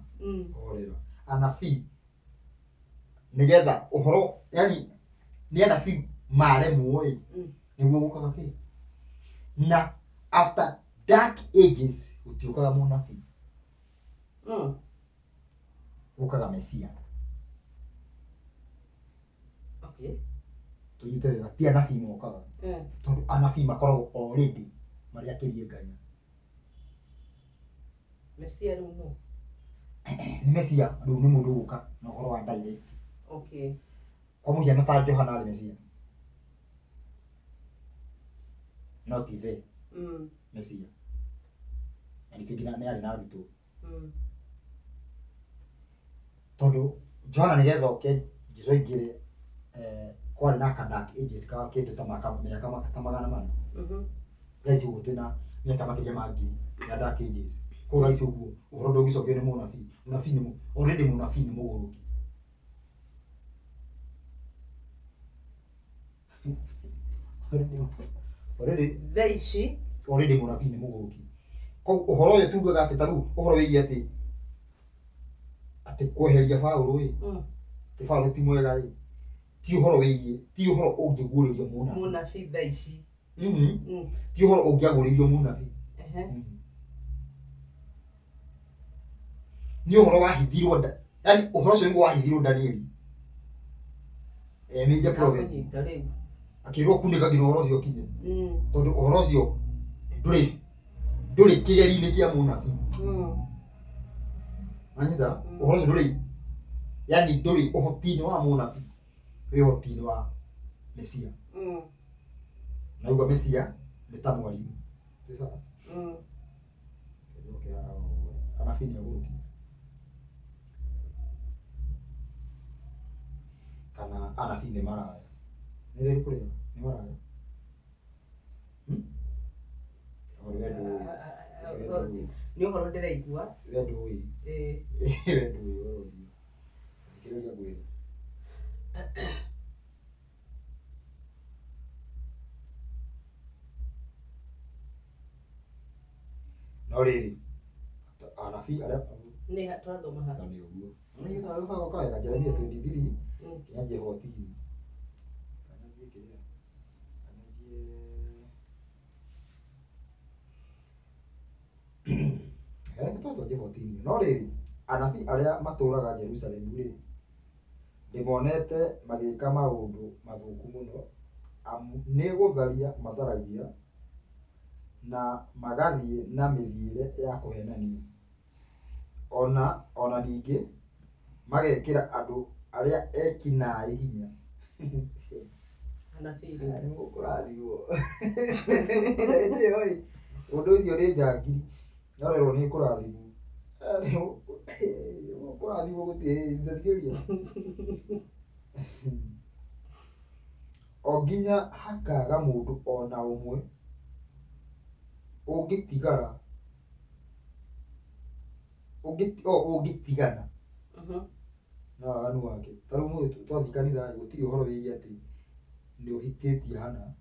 Horera. Anabii nĩgetha ũhoro, yani nĩ anabii maremwo ĩ, nĩguo gũkaga kĩ. Na after dark ages gũtiũkaga mũnabii. Gũkaga Mesia. Okay. Tũnyite wega, ti anabii mokaga. Tondũ anabii makoragwo already marĩ akĩrie nganya. Mesia rĩu nũ? Nĩ Mesia rĩu nĩ mũndũ ũgũka na ũhoro wa direct. Okay. Kwa mũhiano ta Johana arĩ Mesia. No ti the Mesia. Na nĩkĩo nginya nĩ arĩ na arutwo. Tondũ Johana nĩgetha oke Jesũ aingĩre kwarĩ na ka dark ages ka kĩndũ ta mĩaka ta 400. Thaa ici ũguo twĩna mĩaka makĩria ma 1000 ya dark ages. Koguo thaa ici ũguo ũhoro ndũngĩcokio nĩ mũnabii. Mũnabii nĩ already mũnabii nĩ mũgũrũki. Already thaa ici already mũnabii nĩ mũgũrũki. Koguo ũhoro ũyũ tugaga atĩ ta rĩu ũhoro wĩgiĩ atĩ atĩ kweheria Paũlũ ĩ, atĩ Paũlũ ti mwega ĩ, ti ũhoro wĩgiĩ, ti ũhoro ũngĩguũrĩrio mũnabii. Mũnabii thaa ici. Ti ũhoro ũngĩaguũrĩirio mũnabii. Nĩ ũhoro wahithirwo yani ũhoro ũcio nĩguo wahithirwo Danieli. Major prophet. Ndakũnyita rĩu. Akĩrwo kunĩka nginya ũhoro ũcio ũkinye. Tondũ ũhoro ũcio ndũrĩ kĩgeri-inĩ kĩa mũnabii. Wanyita? Ũhoro ũcio ndũrĩ, yani ndũrĩ ũhoti-inĩ wa mũnabii, wĩ ũhoti-inĩ wa Mesia. Na uga Mesia nĩ ta mwarimũ. Twĩ sawa? Anabii nĩ agũrũki. Kana anabii nĩ maraya. Nĩ rĩrĩkũ rĩega? Nĩ maraya. Nĩ ũhoro ndĩraigua. We ndũĩ. We ndũĩ ũhoro ũcio. Thikĩrĩria ngwĩre. No rĩrĩ, anabii arĩa Nĩ twathoma haha. Nĩ ũguo. Nĩ ũgũka wega Jeremia 23 nginya 14. Kana njiĩ kĩrĩa? Kana njiĩ twanjie 14. No rĩrĩ, anabii arĩa matũũraga Jerusalemu rĩ, ndĩmonete magĩka maũndũ mathũku mũno, amu nĩ gũtharia matharagia na magathiĩ na mĩthiĩre ya kũhenania. Ona ningĩ magekĩra andũ arĩa eki naĩ hinya. Anabii. Nĩ mũkũrathimwo. Ũndũ ũcio nĩ njangiri. No rĩrwo nĩ kũrathimwo. Kũrathimwo gũtirĩ thikĩrĩria. O nginya hakaga mũndũ ona ũmwe ũngĩtigara ũngĩtigana na waganu wake. Ta rĩu ũmũthĩ twathiĩ kanitha gũtirĩ ũhoro wĩgiĩ atĩ nĩ ũhikĩtie hana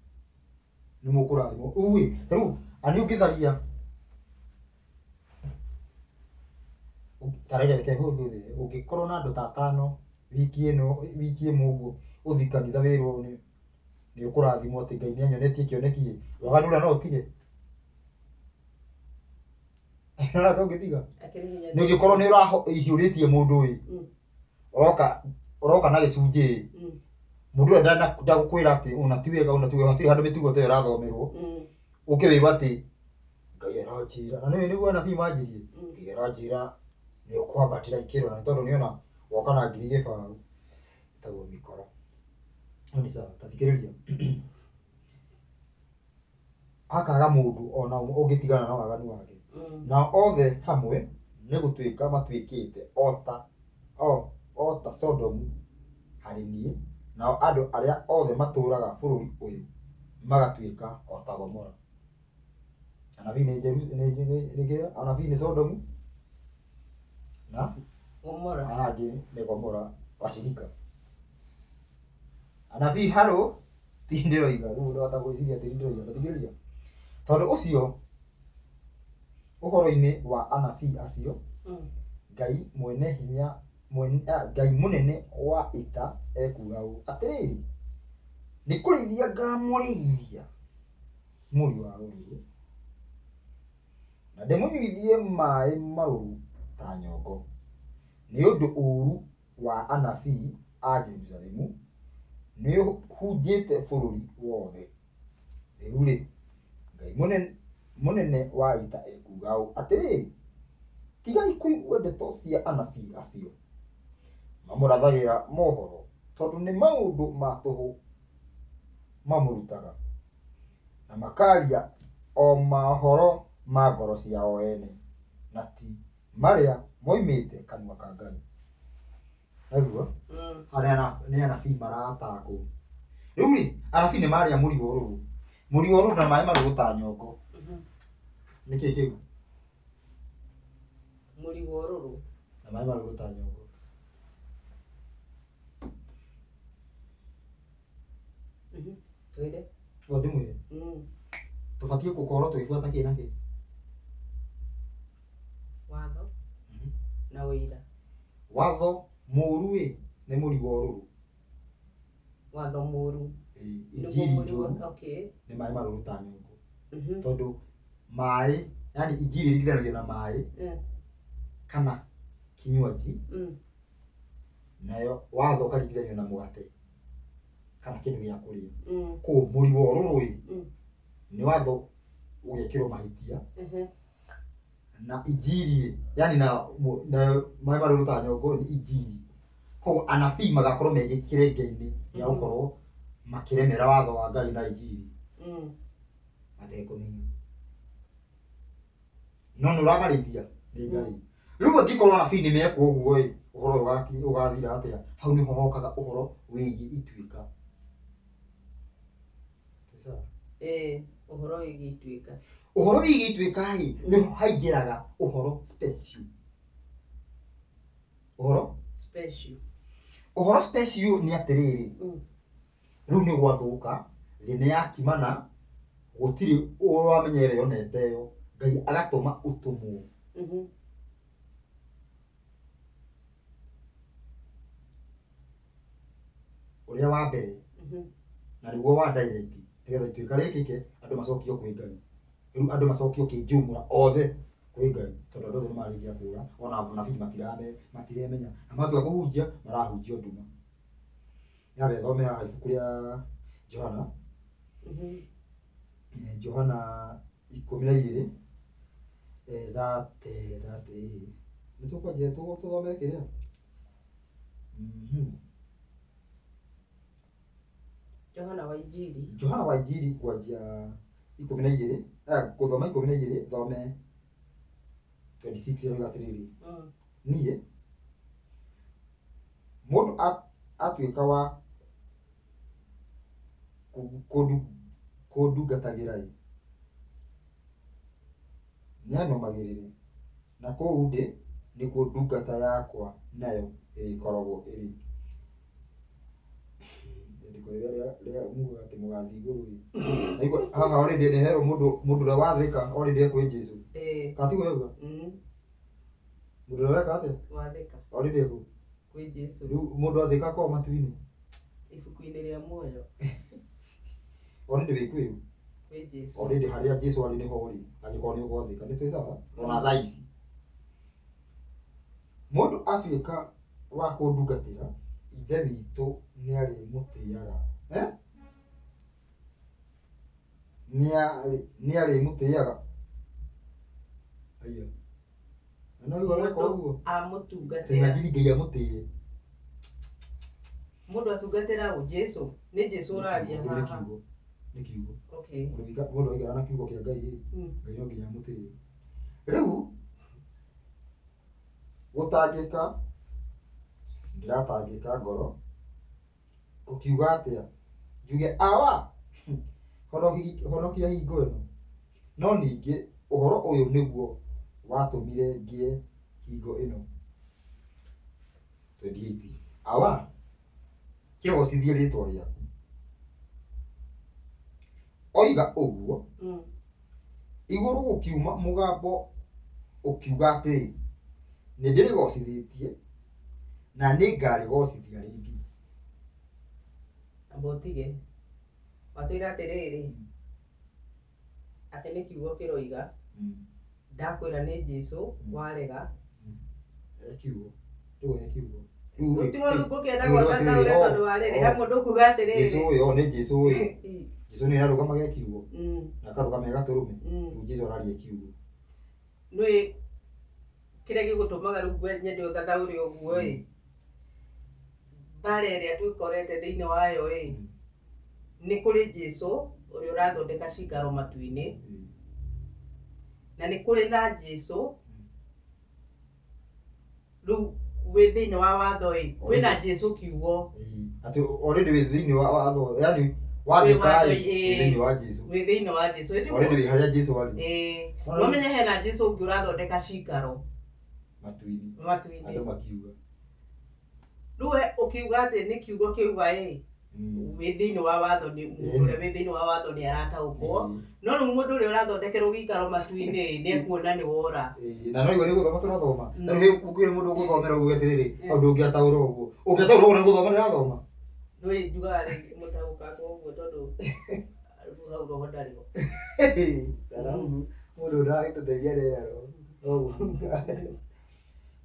nĩ mũkũrathimwo. Ũguo ta rĩu ani ũngĩtharia ta reke hũthĩre ũngĩkorwo na andũ ta atano wiki ĩno wiki ĩmwe ũguo ũthiĩ kanitha wĩrwo nĩ ũkũrathimwo atĩ Ngai nĩ anyonetie kĩoneki waganu ũrĩa no ũtige. Nĩ ũngĩtiga. Nĩ ũngĩkorwo nĩ ũrahiũrĩtie mũndũ ĩ ũroka na gĩcunjĩ ĩ mũndũ ũrĩa ndagũkwĩra atĩ ũna ti wega ũna ti wega hatirĩ handũ mĩtugo ta ĩyo ĩrathomerwo ũke wĩigua atĩ Ngai aranjĩra na nĩwe nĩguo anabii manjirie Ngai aranjĩra nĩ ũkwambatĩra ikĩro na tondũ nĩona woka na 0,000 ĩtagwo mĩkora. No nĩ sawa, ta thikĩrĩria. Hakaga mũndũ ona ũmwe ũngĩtigana na waganu wake. Nao othe hamwe nĩ gũtuĩka matuĩkĩte o ta Sodomu harĩ niĩ, nao andũ arĩa othe matũũraga bũrũri ũyũ magatuĩka o ta Gomora. Anabii nĩ anabii nĩ Sodomu na Gomora. Aya angĩ nĩ Gomora washirika. Anabii harũ ti ndĩroiga rĩu ndĩrahota gwĩciria atĩ ndĩroiga ta thikĩrĩria. Tondũ ũcio ũhoro-inĩ wa anabii acio Ngai mwene hinya Ngai mũnene wa ita ekuga ũũ atĩrĩrĩ nĩ kũrĩithia ngamũrĩithia mũri wa ũrũrũ na ndĩmũnyuithie maĩ marũrũ ta nyongo nĩ ũndũ ũũru wa anabii a Jerusalemu nĩ ũhunjĩte bũrũri wothe. Rĩu rĩ Ngai mũnene wa ita ekuga ũũ atĩrĩrĩ Tigai kũigua ndeto cia anabii acio mamũrathagĩra mohoro, tondũ nĩ maũndũ ma tũhũ mamũrutaga, na makaria o mohoro ma ngoro ciao ene, na ti marĩa moimĩte kanua ka Ngai. Naigua? Harĩa nĩ anabii maratakwo. Rĩu rĩ, anabii nĩ marĩa mũri wa ũrũrũ. Mũri wa ũrũrũ na maĩ marũrũ ta nyongo. Nĩkĩ kĩu? Mũri wa ũrũrũ. Na maĩ marũrũ ta nyongo. Twĩre. O ndĩmwĩre. Tũbatiĩ gũkorwo tũgĩbuata kĩ na kĩ? Watho na ũira. Watho mũũru ĩ nĩ mũri wa ũrũrũ. Watho mũũru. Injiri njũru nĩ maĩ marũrũ ta nyongo. Tondũ maĩ, yani injiri ĩringithanagio na maĩ kana kinywaji, nayo watho ũkaringithanio na mũgate kana kĩndũ gĩa kũrĩa. Koguo mũri wa ũrũrũ ĩ nĩ watho ũgekĩrwo mahĩtia na injiri, yani na maĩ marũrũ ta nyongo nĩ injiri. Koguo anabii magakorwo me gĩkĩrenge-inĩ gĩa gũkorwo makĩremera watho wa Ngai na injiri matekũmenya. No nĩ ũramarĩithia nĩ Ngai. Rĩu angĩkorwo anabii nĩ mekwo ũguo ĩ, ũhoro ũyũ ũgathira atĩa? Hau nĩho hokaga ũhoro wĩgiĩ ituĩka. Ũhoro wĩgiĩ ituĩka. Ũhoro wĩgiĩ ituĩka ĩ, nĩho haingĩraga ũhoro special. Ũhoro special. Ũhoro special nĩ atĩrĩrĩ, rĩu nĩ gwathũka, thĩ nĩ yakimana, gũtirĩ ũramenya ĩrĩa yonete ĩyo, Ngai agatũma ũtũmwo. Ũrĩa wa mbere na nĩguo wa direct, nĩgetha ituĩka rĩkĩke, andũ macokio kwĩ Ngai. Rĩu andũ macokio kĩnjumla othe kwĩ Ngai, tondũ andũ othe nĩmarĩkia kũra, ona anabii matiremenya. Na matua kũhunjia, marahunjia nduma. Nyambe thome haha ibuku rĩa Johana. Johana 12, thate, Nĩ tũkwanjia tũthome kĩrĩa? Johana wa Injiri. Johana wa Injiri kwanjia 12, gũthoma 12, thome 26 ĩroiga atĩrĩrĩ. Niĩ mũndũ atuĩka wa kũndungatagĩra ĩ, nĩanũmagĩrĩre, na kũu ndĩ nĩkuo ndungata yakwa nayo ĩrĩkoragwo ĩrĩ. Rĩandĩko rĩrĩa rĩa mugaga atĩ mũgathiĩ igũrũ ĩ. Naigua haha already nĩ herwo mũndũ ũrĩa wathĩka already e kwĩ Jesũ. Ka tiguo yauga? Mũndũ ũrĩa weka atĩa? Wathĩka. Already e kũ? Kwĩ Jesũ. Rĩu mũndũ athĩka akoragwo matu-inĩ. Ibuku-inĩ rĩa muoyo. Already wĩ kwĩ ũ? Kwĩ Jesũ. Already harĩa Jesũ arĩ nĩho ũrĩ, angĩkorwo nĩ ũgwathĩka. Nĩ twĩ sawa? Ona thaa ici. Mũndũ atuĩka wa kũndungatĩra, Ithe witũ nĩarĩmũtĩaga. Nĩarĩmũtĩaga. Aiya. Na no ũigua weka ũguo? Amũtungatĩra. Imagine Ngai amũtĩe. Mũndũ atungatĩra ũ? Jesũ. Nĩ Jesũ ũraria Nĩ haha. kiugo. Nĩ kiugo. Okay. Mũndũ aikara na kiugo kĩa Ngai ĩ, Ngai no nginya amũtĩe. Rĩu gũtangĩka, ndĩratangĩka ngoro, ũkiuga atĩa? Njuge awa, honokia hingo ĩno. No ningĩ ũhoro ũyũ nĩguo watũmire ngĩe hingo ĩno. 28. Awa, kĩgocithie rĩtwa rĩaku. Oiga ũguo, igũrũ gũkiuma mũgambo ũkiuga atĩrĩ, nĩ ndĩrĩgocithĩtie na nĩngarĩgocithia rĩngĩ. Amba ũtige. Watwĩra atĩrĩrĩ, atĩ nĩ kiugo kĩroiga, ndakwĩra nĩ Jesũ, warega. E kiugo. Rĩu e kiugo. Ũtigo rĩu ngũkĩenda gwatataũre tondũ wa rĩrĩ, he mũndũ ũkuga atĩrĩrĩ. Jesũ ũyũ, nĩ Jesũ ũyũ. Jesũ nĩ ararũgamaga e kiugo. Na akarũgama e gatũrũme. Rĩu Jesũ araria kiugo. Nĩ Kĩrĩa gĩgũtũmaga rĩu nyende ũthathaũre ũguo ĩ, mbara ĩrĩa twĩkorete thĩinĩ wayo ĩ, nĩ kũrĩ Jesũ ũrĩa ũrathondeka cikaro matu-inĩ, na nĩ kũrĩ na Jesũ rĩu wĩ thĩinĩ wa watho ĩ, kwĩna Jesũ kiugo. Atĩ already wĩ thĩinĩ wa watho, yani wathĩka ĩ, wĩ thĩinĩ wa Jesũ. Wĩ thĩinĩ wa Jesũ. Already wĩ harĩa Jesũ arĩ. Ĩĩ. No menye hena Jesũ ũngĩ ũrathondeka cikaro matu-inĩ. Andũ makiuga. Rĩu ũkiuga atĩ nĩ kiugo kĩuga ĩ, wĩ thĩinĩ wa watho nĩ mũndũ ũrĩa wĩ thĩinĩ wa watho nĩ arataũkwo. No rĩu mũndũ ũrĩa ũrathondekerwo gĩikaro matu-inĩ nĩ ekuona nĩ wora. Na no igua nĩ gũthoma tũrathoma. Ta rĩu gũkĩrĩ mũndũ ũgũthomera uge atĩrĩrĩ, hau ndũngĩataũra ũguo. Ũngĩataũra ũguo nĩ gũthoma ndĩrathoma. Nĩ njugaga rĩngĩ mũtaũkagwo ũguo tondũ hau roho ndarĩ ho. Mũndũ ndagĩtũteithia rĩera no gũthinga.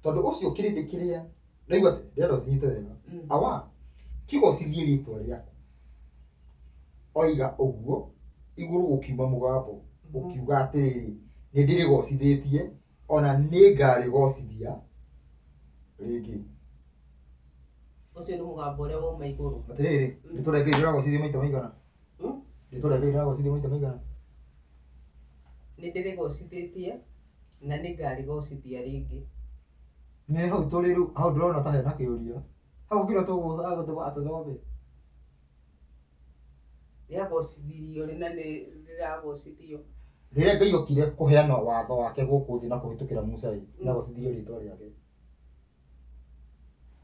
Tondũ ũcio kĩrĩndĩ kĩrĩa ndaigua ndĩrenda ũcinyite wega. Awa kĩgocithie rĩtwa rĩaku. Oiga ũguo igũrũ gũkiuma mũgambo ũkiuga atĩrĩrĩ, nĩ ndĩrĩgocithĩtie ona nĩngarĩgocithia rĩngĩ. Ũcio nĩ mũgambo ũrĩa wauma igũrũ. Atĩrĩrĩ, rĩtwa rĩa Ngai rĩragocithio maita maigana? Rĩtwa rĩa Ngai rĩragocithio maita maigana? Nĩ ndĩrĩgocithĩtie na nĩngarĩgocithia rĩngĩ. Nĩ hau tũrĩ rĩu, hau ndĩrona ta hena kĩũria. Hau gũkĩra tũgũtũma atũthome. Rĩagocithirio rĩ na nĩ rĩragocithio. Rĩrĩa Ngai okire kũheana watho wake gũkũ thĩ na kũhĩtũkĩra Musa ĩ, nĩagocithirie rĩtwa rĩake.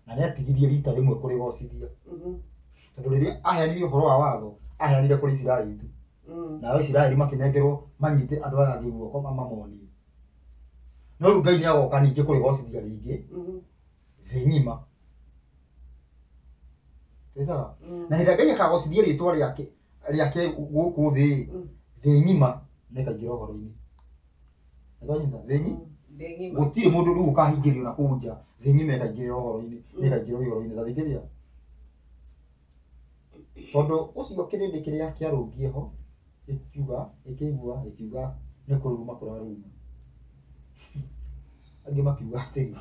Na nĩatigirie rita rĩmwe kũrĩgocithia. Tondũ rĩrĩa aheanire ũhoro wa watho, aheanire kũrĩ Isiraeli tu. Nao Isiraeli makĩnengerwo manyite andũ aya angĩ guoko mamamonie. No rĩu Ngai nĩagoka ningĩ kũrĩgocithia rĩngĩ thĩ ng'ima. Sawa? Na hĩndĩ ĩrĩa Ngai akagocithia rĩtwa rĩake gũkũ thĩ, thĩ ng'ima nĩĩkaingĩra ũhoro-inĩ. Nĩtwanyita? Thĩ ng'ima. Gũtirĩ mũndũ rĩu ũkahingĩrio na kũu nja, thĩ ng'ima ĩkaingĩrĩra ũhoro-inĩ, nĩĩkaingĩra ũhoro-inĩ. Ta thikĩrĩria. Tondũ ũcio kĩrĩndĩ kĩrĩa kĩarũngiĩ ho gĩkiuga, gĩkĩigua, gĩkiuga nĩ kũruruma kũraruruma. Angĩ makiuga atĩrĩ,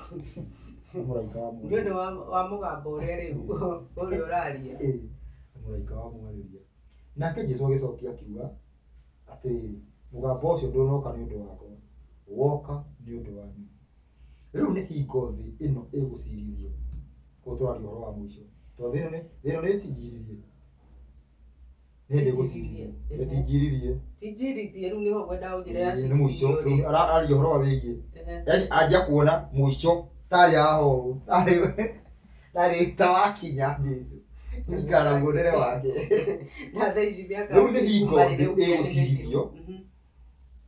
nĩ mũraika wa mwarĩria. Nĩ ũndũ wa mũgambo ũrĩa rĩu ũrĩa ũraria. Nĩ mũraika wa mwarĩria. Nake Jesũ agĩcokia akiuga atĩrĩrĩ, mũgambo ũcio ndũnoka nĩ ũndũ wakwa, woka nĩ ũndũ wanyu. Rĩu nĩ hingo thĩ ĩno ĩgũcirithio. Koguo tũraria ũhoro wa mũico. Tondũ thĩ ĩno nĩ ĩcinjirithie. Nĩ hĩndĩ ĩgũcirithio. Ĩtinjiririe. Tinjirithie rĩu nĩho ngwenda ũnjĩre ya Nĩ mũico. Rĩu araria ũhoro wa wĩgiĩ. Yaani anjia kuona mũico tarĩ haha ũũ. Tarĩ ta wakinya Jesũ. Kũringana na muonere wake. Na thaa ici mĩaka Rĩu nĩ hingo thĩ ĩgũcirithio.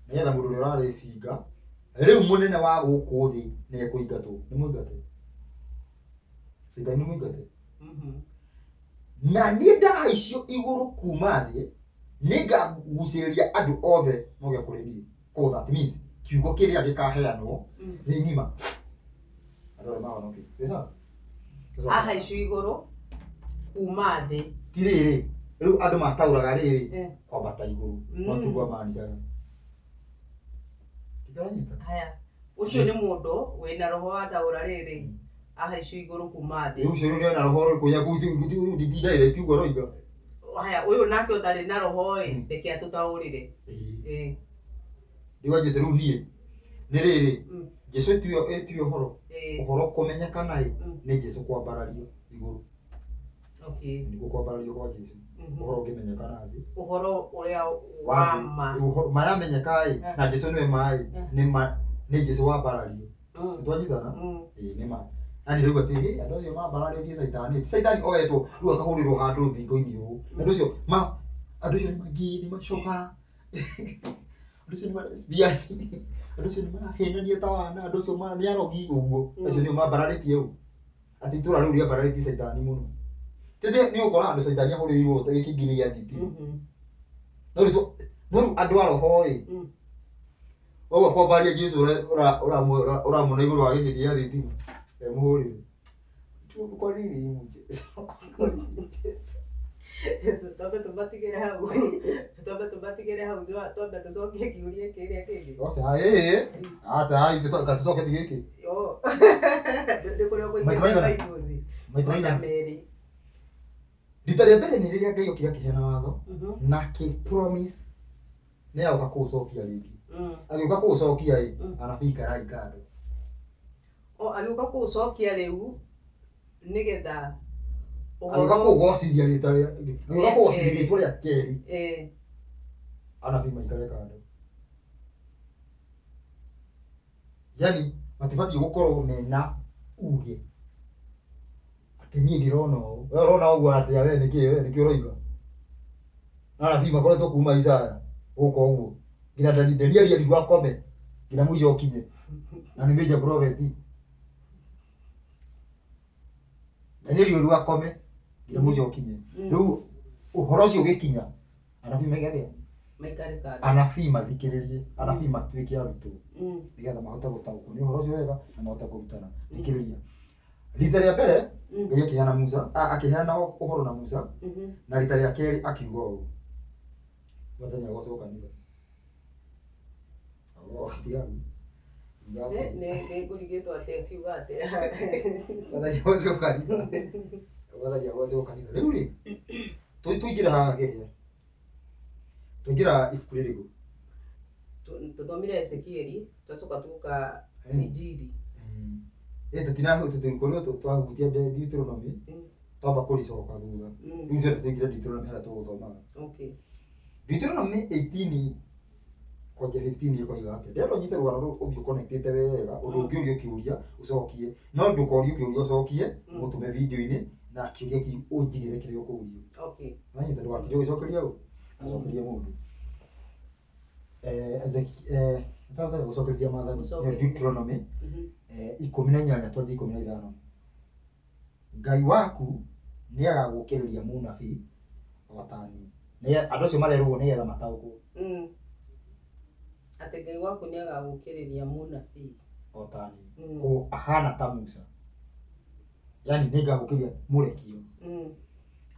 Nĩgetha mũndũ ũrĩa ũrarĩbinga rĩu mũnene wa gũkũ thĩ nĩ ekũingatwo. Nĩ mũingate. Caitani nĩ mũingate. Na niĩ ndahaicio igũrũ kuma thĩ, nĩngagucĩrĩria andũ othe moke kũrĩ niĩ. Koguo that means kiugo kĩrĩa gĩkaheanwo thĩ ng'ima. Andũ othe mahonoke. Ĩ sawa? Ahaicio igũrũ kuma thĩ. Ti rĩrĩ, rĩu andũ mataũraga rĩrĩ kwambata igũrũ, no tiguo amanicaga. Ndĩranyita. Haya, ũcio nĩ mũndũ wĩna roho wa ndaũra rĩrĩ, ahaicio igũrũ kuma thĩ. Rĩu ũcio rĩu nĩona roho rũkũnya ndindaire tiguo aroiga. Haya, ũyũ nake ũtarĩ na roho ĩ, reke atũtaũrĩre. Ĩĩ. Rĩu anjĩte rĩu niĩ nĩ rĩrĩ, Jesũ ĩtue ũhoro. Ũhoro kũmenyekana ĩ, nĩ Jesũ kwambarario igũrũ. Okay. Nĩguo kwambarario kwa Jesũ. Ũhoro ũngĩmenyekana thĩ. Ũhoro ũrĩa wa ma. Mayamenyeka ĩ, na Jesũ nĩwe ma ĩ, nĩ Jesũ wambarario. Nĩtwanyitana? Ĩĩ nĩ ma. Yaani rĩu atĩ andũ acio mambararĩtie Caitani, ti Caitani oetwo rĩu akahũrĩrwo handũ rũthingo-inĩ ũũ. Andũ acio ma andũ acio nĩ mangĩ, nĩ macoka. Andũ acio nĩ ma-lesbian. Andũ acio nĩ marahenania ta wana, andũ acio nĩ arogi ũguo. Acio nĩo mambararĩtie ũũ. Atĩ itũũra rĩu rĩambararĩtie Caitani mũno. Tete nĩ ũkora handũ Caitani ahũrĩirwo ta gĩkĩngĩ-inĩ gĩa thitima. No rĩu andũ a roho ĩ, ũguo kwambaria Jesũ ũramwona igũrũ wa gĩkĩngĩ gĩa thitima, emũhũrĩre. Kwa nini Jesũ? Twambe tũmatigĩre hau. Twambe tũmatigĩre hau twambe tũcokie kĩũria kĩrĩa kĩngĩ. Aca tũcoke ti gĩkĩ. Nĩ kũrĩa ũkũigĩte Bible maita merĩ. Rita rĩa mbere nĩ rĩrĩa Ngai okire akĩheana watho na akĩ promise nĩ agoka kũũcokia rĩngĩ. Agĩũka kũũcokia ĩ anabii ikarai kando. O agĩũka kũũcokia rĩu nĩgetha agĩũka kũũgocithia rĩtwa rĩa agĩũka kũũgocithia rĩtwa rĩa kerĩ. Anabii maikare kando. Yani matibatiĩ gũkorwo mena uge atĩ niĩ ndĩrona ũũ, we ũrona ũguo atĩa, we nĩkĩ, we nĩkĩ ũroiga? Na anabii makoretwo kuma Isaya gũka ũguo nginya Danieli arirwo akome nginya mũico ũkinye, na nĩ major prophet. Danieli orirwo akome nginya mũico ũkinye. Rĩu ũhoro ũcio ũgĩkinya anabii meke atĩa? Maikare kando. Anabii mathikĩrĩrie, anabii matuĩke arutwo nĩgetha mahote gũtaũkwo nĩ ũhoro ũcio wega na mahote kũrutana. Thikĩrĩria. Rita rĩa mbere Ngai akĩheana Musa, akĩheana ũhoro na Musa, na rita rĩa kerĩ akiuga ũũ. Mwathani agocwo kanitha. Tiga. Nĩ ngũrigĩtwo atĩ akiuga atĩa. Mwathani agocwo kanitha. Mwathani agocwo kanitha. Rĩu rĩ, tũingĩre haha kĩrĩa. Tũingĩra ibuku rĩrĩkũ? Tũthomire Ezekieli, twacoka tũka Injiri. Tũtinakorwo twahutia Deuteronomy, twamba kũricoka thutha. Rĩu twende tũingĩre Deuteronomy harĩa tũgũthomaga. Deuteronomy 18 kwanjia 15 ĩkoiga atĩa? Ndĩrenda ũnyite rũgano rũu ũthiĩ ũconnectĩte wega, ũndũ ũngĩũrio kĩũria ũcokie, no ndũkorio kĩũria ũcokie, ũtũme video-inĩ na kĩũria kĩu ũnjigĩre kĩrĩa ũkũrio. Wanyita, ndũgatinde ũgĩcokeria ũ? Acokeria mũndũ. Ezekiel gũcokeria maathani Deuteronomy 18 twanjie 15. Ngai waku nĩ agagũkĩrĩria mũnabii o ta niĩ. Andũ acio marerwo nĩgetha mataũkwo. Atĩ Ngai waku nĩ agagũkĩrĩria mũnabii o ta niĩ. Koguo ahana ta Musa. Yani nĩ ngagũkĩria mũrekio.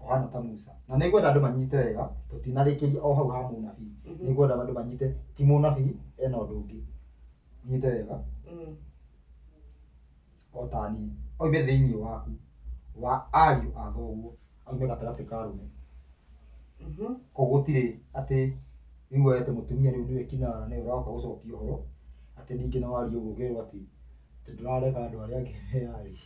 Ohana ta Musa. Na nĩ ngwenda andũ manyite wega, tũtinarĩkĩria o hau ha mũnabii. Nĩ ngwenda andũ manyite ti mũnabii ena ũndũ ũngĩ. Ũnyite wega. O ta niĩ. Oime thĩinĩ waku wa ariũ a thoguo, aume gatagatĩ ka arũme. Koguo gũtirĩ atĩ rĩu woete mũtumia rĩu nĩwe kinara nĩwe ũroka gũcokia ũhoro atĩ ningĩ no warie ũguo ũkerwo atĩ ndũrareka andũ arĩa angĩ meyarie.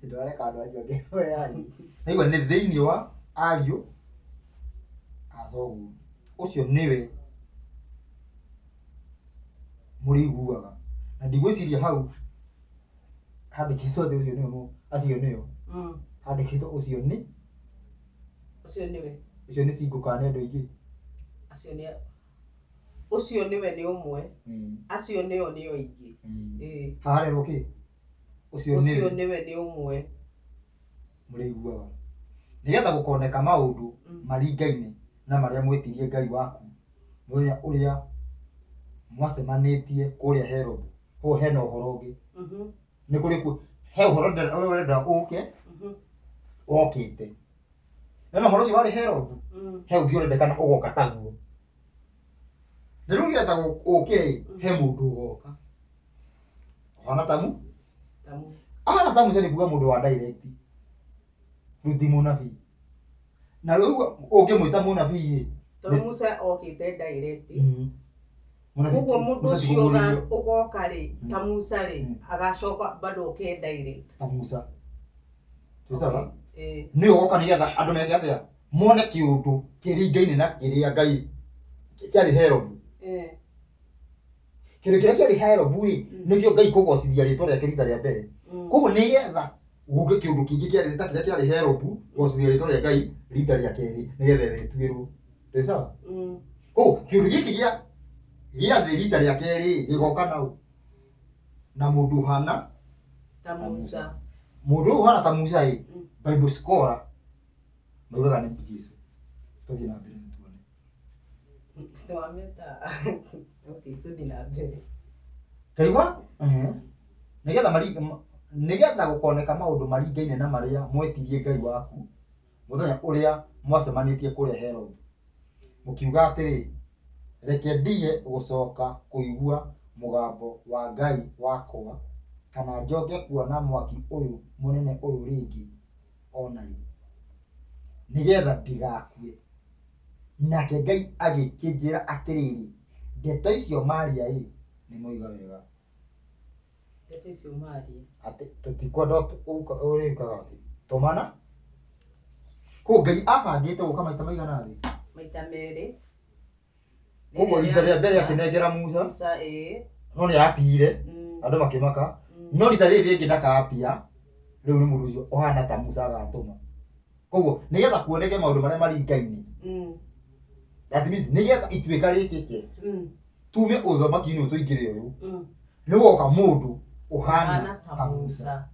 Ndũrareka andũ acio angĩ meyarie. Naigua nĩ thĩinĩ wa ariũ a thoguo. Ũcio nĩwe mũrĩiguaga. Na ndigwĩciria hau handĩkĩtwo atĩ ũcio nĩwe acio nĩo. Handĩkĩtwo ũcio nĩ ũcio nĩwe. Ũcio nĩ single kana nĩ andũ aingĩ? Acio nĩ ũcio nĩwe nĩ ũmwe. Acio nĩo nĩo aingĩ. Haha harerwo kĩ? Ũcio nĩwe. Ũcio nĩwe nĩ ũmwe. Mũrĩiguaga. Nĩgetha gũkoneka maũndũ maringaine na marĩa mwĩtirie Ngai waku mũthenya ũrĩa mwacemanĩtie kũrĩa Herobu. Koguo hena ũhoro ũngĩ. Nĩ kũrĩ he ũhoro ũrenda ũke wokĩte. Na ũhoro ũcio warĩ Herobu, he ũngĩ ũrendekana ũgoka taguo. Na rĩu nĩgetha ũke he mũndũ ũgoka. Ũhana ta mu? Ahana ta Musa nĩ kuga mũndũ wa direct. Rĩu ti mũnabii. Na rĩu ũngĩmwĩta mũnabii ĩ. Tondũ Musa okĩte direct. Koguo mũndũ ũcio ũgoka rĩ ta Musa rĩ agacoka bado oke direct. Ta Musa. Tũsawa? Nĩ ũgoka nĩgetha andũ meke atĩa? Mone kĩũndũ kĩringaine na kĩrĩa Ngai kĩarĩ Herobu. Kĩndũ kĩrĩa kĩarĩ Herobu ĩ nĩkĩo Ngai kũgocithia rĩtwa rĩake rita rĩa mbere. Koguo nĩgetha gũke kĩũndũ kĩngĩ kĩarĩ ta kĩrĩa kĩarĩ Herobu kũgocithia rĩtwa rĩa Ngai rita rĩa kerĩ nĩgetha ĩtuĩrwo. Tũsawa? Koguo kĩũndũ gĩkĩ gĩa thĩ rita rĩa kerĩ gĩgoka na ũ? Na mũndũ ũhana ta Musa. Mũndũ ũyũ ũhana ta Musa ĩ Bible scholar maugaga nĩ Jesu. Tũthiĩ na mbere tuone. Twameta. Okay, tũthiĩ na mbere. Ngai waku nĩgetha gũkoneka maũndũ maringaine na marĩa mwetirie Ngai waku mũthenya ũrĩa mwacemanĩtie kũrĩa Herobu. Mũkiuga atĩrĩ, reke ndige gũcoka kũigua mũgambo wa Ngai wakwa, kana njoke kuona mwaki ũyũ mũnene ũyũ rĩngĩ o na rĩ, nĩgetha ndigakue. Nake Ngai agĩkĩnjĩra atĩrĩrĩ, ndeto icio maria ĩ, nĩ moiga wega. Ndeto icio maria. Atĩ tũtikwenda ũrĩukaga atĩ tũmana. Koguo Ngai abangĩte gũka maita maigana thĩ? Maita merĩ. Koguo rita rĩa mbere akĩnengera Musa, Musa ĩĩ. no nĩ apire, andũ makĩmaka. No rita rĩrĩ rĩngĩ ndakapia, rĩu nĩ mũndũ ũcio ũhana ta Musa agatũma. Koguo nĩgetha kuoneke maũndũ marĩa maringaine. That means nĩgetha ituĩka rĩkĩke, tume ũthamaki-inĩ ũyũ tũingĩre ũyũ, nĩ gũgoka mũndũ ũhana ta Musa.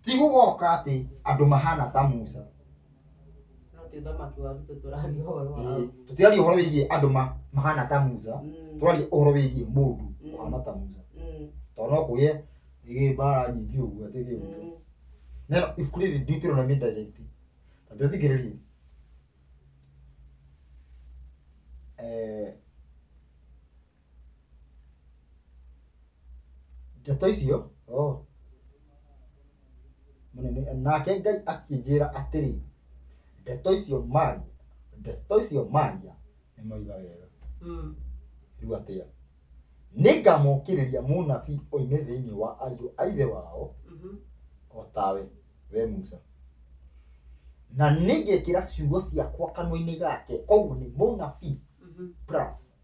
Ti gũgoka atĩ andũ mahana ta Musa. No ti ũthamaki wa Ruto tũraria ũhoro wa. Tũtiraria ũhoro wĩgiĩ andũ mahana ta Musa, tũraria ũhoro wĩgiĩ mũndũ ũhana ta Musa. Tondũ no kũgĩe ĩgĩ mbara nyingĩ ũguo atĩ gĩ ũguo. Neno ibuku rĩrĩ Deuteronomy direct. Ta tũthikĩrĩrie. Ndeto icio, oh. Mũnene, nake Ngai akĩnjĩra atĩrĩ, ndeto icio maria, ndeto icio maria nĩ moiga wega. Rĩu atĩa? Nĩngamokĩrĩria mũnabii oime thĩinĩ wa ariũ a ithe wao, o tawe, we Musa. Na nĩngekĩra ciugo ciakwa kanua-inĩ gake, koguo nĩ mũnabii plus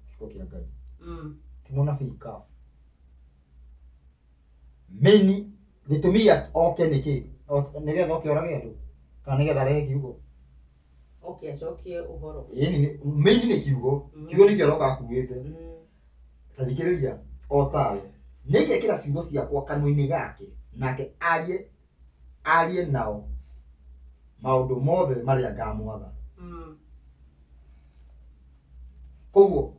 kiugo kĩa Ngai. Ti mũnabii kaf. Mini gĩtũmi gĩa oke nĩkĩ? Nĩgetha oke orage andũ kana nĩgetha arehe kiugo? Oke acokie ũhoro. Ĩni mini nĩ kiugo, kiugo nĩkĩo aroka akuĩte. Ta thikĩrĩria, o tawe nĩngekĩra ciugo ciakwa kanua-inĩ gake, nake arie nao maũndũ mothe marĩa ngamwatha. Koguo